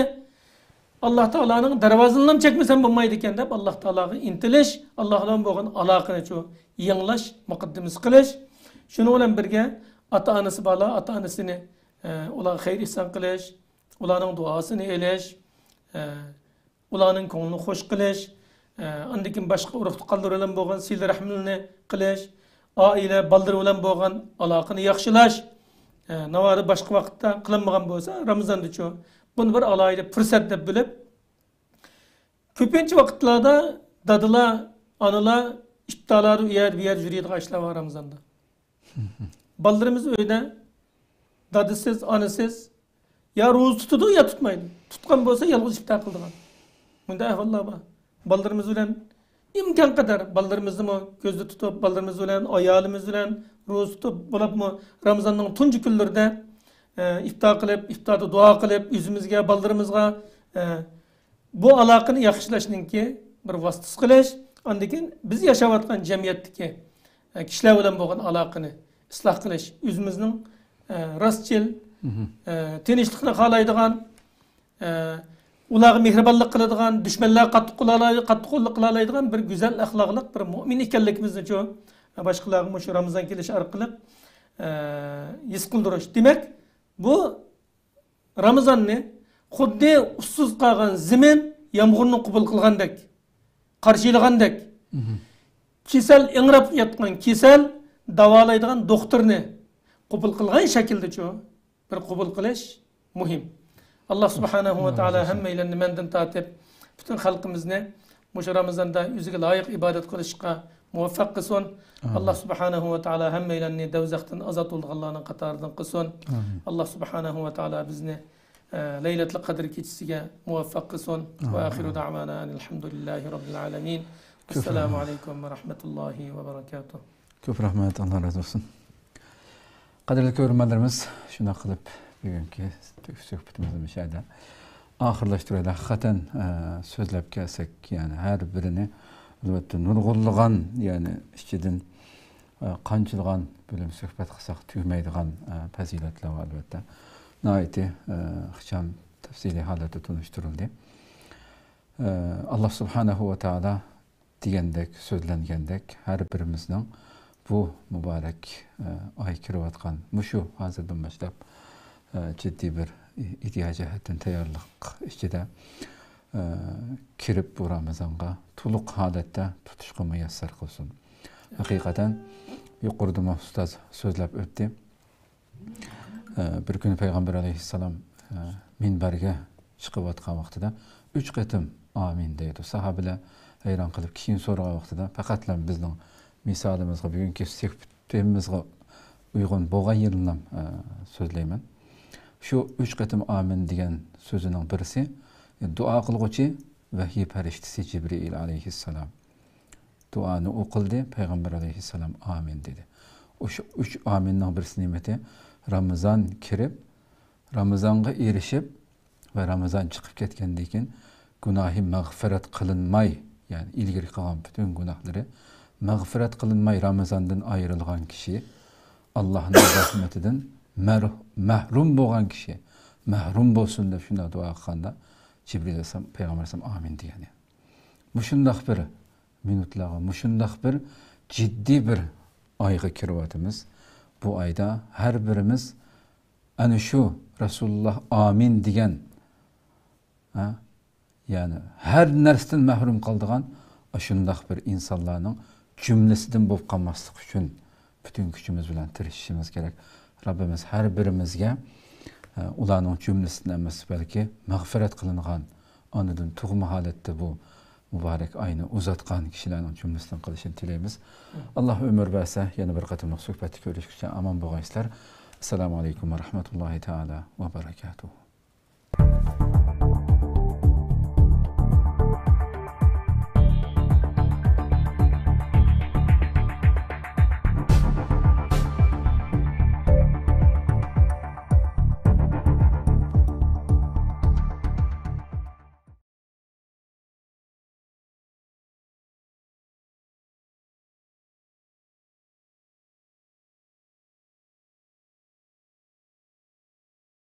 ئاللا تائالانىڭ دەرۋازىنىلا چەكمىسەم بولمايدىكەن دەپ، ئاللا تائالاغا ئىنتىلىش، ئاللا بىلەن بولغان ئالاقىنى شۇ يېڭىلاش، مۇقەددىمىسى قىلىش. شۇنىڭ بىلەن بىرگە، ئاتا ئانىسى بارلار، ئاتا ئانىسىنى، ئە، ئۇلارغا خەير ئېھسان قىلىش، ئۇلارنىڭ دۇئاسىنى ئېلىش، ئە، ئۇلارنىڭ كۆڭلىنى خوش قىلىش، ئە، ئاندىن كېيىن باشقا ئۇرۇق تۇغقانلىرى بىلەن بولغان سىلە رەھىملىرىنى قىلىش، ئائىلە، بالىلىرى بىلەن بولغان ئالاقىنى ياخشىلاش، ئە، ناۋادا باشقا ۋاقىتتا قىلىنمىغان بولسا، رامىزاندىچۇ بۇنى بىر ئالاھىدە پۇرسەت دەپ بىلىپ، كۆپىنچە ۋاقىتلاردا دادىلار، ئانىلار ئىپتارلاردا ئۇ يەردە، بۇ يەردە يۈرىدىغان ئىشلار بار رامىزاندا. بالىلىرىمىز ئۆيدە، دادىسىز، ئانىسىز، يا روزا تۇتىدۇ، يا تۇتمايدۇ. تۇتقان بولسا، يالغۇز ئىپتار قىلىدىغان. بۇنداق ئەھۋاللار بار. بالىلىرىمىز بىلەن ئىمكانقەدەر بالىلىرىمىزنىمۇ كۆزدە تۇتۇپ، بالىلىرىمىز بىلەن، ئايالىمىز بىلەن روزا تۇتۇپ، بولۇپمۇ رامىزاننىڭ تۇنجى كۈنلىرىدە، ئە، ئىپتار قىلىپ، ئىپتاردا دۇئا قىلىپ، ئۆزىمىزگە، بالىلىرىمىزغا، ئە، بۇ ئالاقىنى ياخشىلاشنىڭكى بىر ۋاسىتىسى قىلىش، ئاندىن كېيىن بىز ياشاۋاتقان جەمئىيەتتىكى، ئە، كىشىلەر بىلەن بولغان ئالاقىنى ئىسلاھ قىلىش، ئۆزىمىزنىڭ، ئە، راستچىل، مهم. ئە، تىنچلىقنى خالايدىغان، ئە، ئۇلارغا مېھرىبانلىق قىلىدىغان، دۈشمەنلەرگە قاتتىق قولالاي-، قاتتىق قوللۇق قىلالايدىغان بىر گۈزەل ئەخلاقلىق بىر مۆمىن ئىكەنلىكىمىزنىچۇ باشقىلارغا مۇشۇ رامىزان كېلىشى ئارقىلىق، ئە، ھېس قىلدۇرۇش. دېمەك، بۇ رامىزاننى خۇددى ئۇسسۇز قالغان زېمىن يامغۇرنى قوبۇل قىلغاندەك، قارشىلىغاندەك، مهم. كېسەل، ئىڭراپ ياتقان كېسەل داۋالايدىغان دوختۇرنى قوبۇل قىلغان شەكىلدىچۇ بىر قوبۇل قىلىش مۇھىم. ئاللا سۇبھانەھۇ ۋە تائالا ھەممەيلەننى مەندىن تارتىپ پۈتۈن خەلقىمىزنى مۇشۇ رامىزاندا ئۆزىگە لايىق ئىبادەت قىلىشقا مۇۋەپپەق قىلسۇن. ئامىن. ئاللا سۇبھانەھۇ ۋە تائالا ھەممەيلەننى دوزاختىن ئازاد بولىدىغانلارنىڭ قاتارىدىن قىلسۇن. ئامىن. ئاللا سۇبھانەھۇ ۋە تائالا بىزنى، ئە، لەيلەتۇل قەدىر كېچىسىگە مۇۋەپپەق قىلسۇن. ئامىن. ۋە ئاخىرۇ دەۋانا ئەنىل ھەمدۇلىللاھى رەببىل ئالەمىن. كۆپ ئەسسالامۇ رەھمەت. ئەلەيكۇم ۋە رەھمەتۇللاھى ۋە بەرەكاتۇھ. كۆپ رەھمەت، ئاللا رازى بولسۇن. قەدىرلىك كۆرۈرمەنلىرىمىز، شۇنداق قىلىپ بۈگۈنكى سۆھبىتىمىزنى مۇشۇ يەردە ئاخىرلاشتۇرايلى. ھەقىقەتەن، ئە، سۆزلەپ كەلسەك، يەنى ھەر بىرىنى، ئەلۋەتتە، نۇرغۇنلىغان، يەنى ئىچىدىن، ئە، قانچىلىغان بۆلۈم سۆھبەت قىلساق تۈگىمەيدىغان، ئە، پەزىلەتلەر بار، ئەلۋەتتە. ناھايىتى، ئە، ئىخچام، تەپسىلىي ھالەتتە تونۇشتۇرۇلدى. ئە، ئاللا سۇبھانەھۇ ۋە تائالا دېگەندەك، سۆزلەنگەندەك، ھەر بىرىمىزنىڭ بۇ مۇبارەك، ئە، ئاي كىرىۋاتقان مۇشۇ ھازىردىن باشلاپ، ئە، جىددىي بىر ئىدىيە جەھەتتىن تەييارلىق ئىچىدە، ئە، كىرىپ بۇ رامىزانغا تولۇق ھالەتتە تۇتۇشقا مۇيەسسەر قىلسۇن. ھەقىقەتەن يۇقىرىدىمۇ ئۇستاز سۆزلەپ ئۆتتى. ئە، بىر كۈنى پەيغەمبەر ئەلەيھىسسالام، ئە، مىنبەرگە چىقىۋاتقان ۋاقتىدا ئۈچ قېتىم «ئامىن» دەيدۇ. ساھابىلەر ھەيران قېلىپ كېيىن سورىغان ۋاقتىدا، پەقەتلا بىزنىڭ مىسالىمىزغا، بۈگۈنكى سۆھبىتىمىزغە ئۇيغۇن بولغان يېرىنىلا، ئە، سۆزلەيمەن. شۇ ئۈچ قېتىم «ئامىن» دېگەن سۆزىنىڭ بىرسى، دۇئا قىلغۇچى ۋەھىي پەرىشتىسى جىبرىئىل ئەلەيھىسسالام. دۇئانى ئۇ قىلدى، پەيغەمبەر ئەلەيھىسسالام «ئامىن» دېدى. ئۇ شۇ ئۈچ «ئامىننىڭ» بىرسى نېمىتى؟ رامىزان كىرىپ، رامىزانغا ئېرىشىپ ۋە رامىزان چىقىپ كەتكەندىن كېيىن گۇناھى مەغپىرەت قىلىنماي، يەنى ئىلگىرى قىلغان پۈتۈن گۇناھلىرى مەغپىرەت قىلىنماي رامىزاندىن ئايرىلغان كىشى ئاللانىڭ رەھمىتىدىن مەر-، مەھرۇم بولغان كىشى مەھرۇم بولسۇن دەپ شۇنداق دۇئا قىلغاندا، جىبرىل ئەلەيھىسسالام، پەيغەمبەر ئەلەيھىسسالام «ئامىن» دېگەن. مۇشۇنداق بىر مىنۇتلارغا، مۇشۇنداق بىر جىددىي بىر ئايغا كىرىۋاتىمىز. بۇ ئايدا ھەر بىرىمىز ئەنە شۇ رەسۇلۇللاھ «ئامىن» دېگەن، ھە، يەنى ھەر نەرسىدىن مەھرۇم قالىدىغان ئاشۇنداق بىر ئىنسانلارنىڭ جۈملىسىدىن بولۇپ قالماسلىق ئۈچۈن پۈتۈن كۈچىمىز بىلەن تىرىشىشىمىز كېرەك. رەببىمىز ھەر بىرىمىزگە، ئە، ئۇلارنىڭ جۈملىسىدىن ئەمەس، بەلكى مەغپىرەت قىلىنغان، ئانىدىن تۇغما ھالەتتە بۇ مۇبارەك ئاينى ئۇزاتقان كىشىلەرنىڭ جۈملىسىدىن قىلىشىنى تىلەيمىز. ئاللا ئۆمۈر بەرسە، يەنە بىر قېتىملىق سۆھبەتتە كۆرۈشكىچە ئامان بولغايسىلەر. ئەسسالامۇ ئەلەيكۇم ۋە رەھمەتۇللاھى تائالا ۋە بەرەكاتۇھۇ.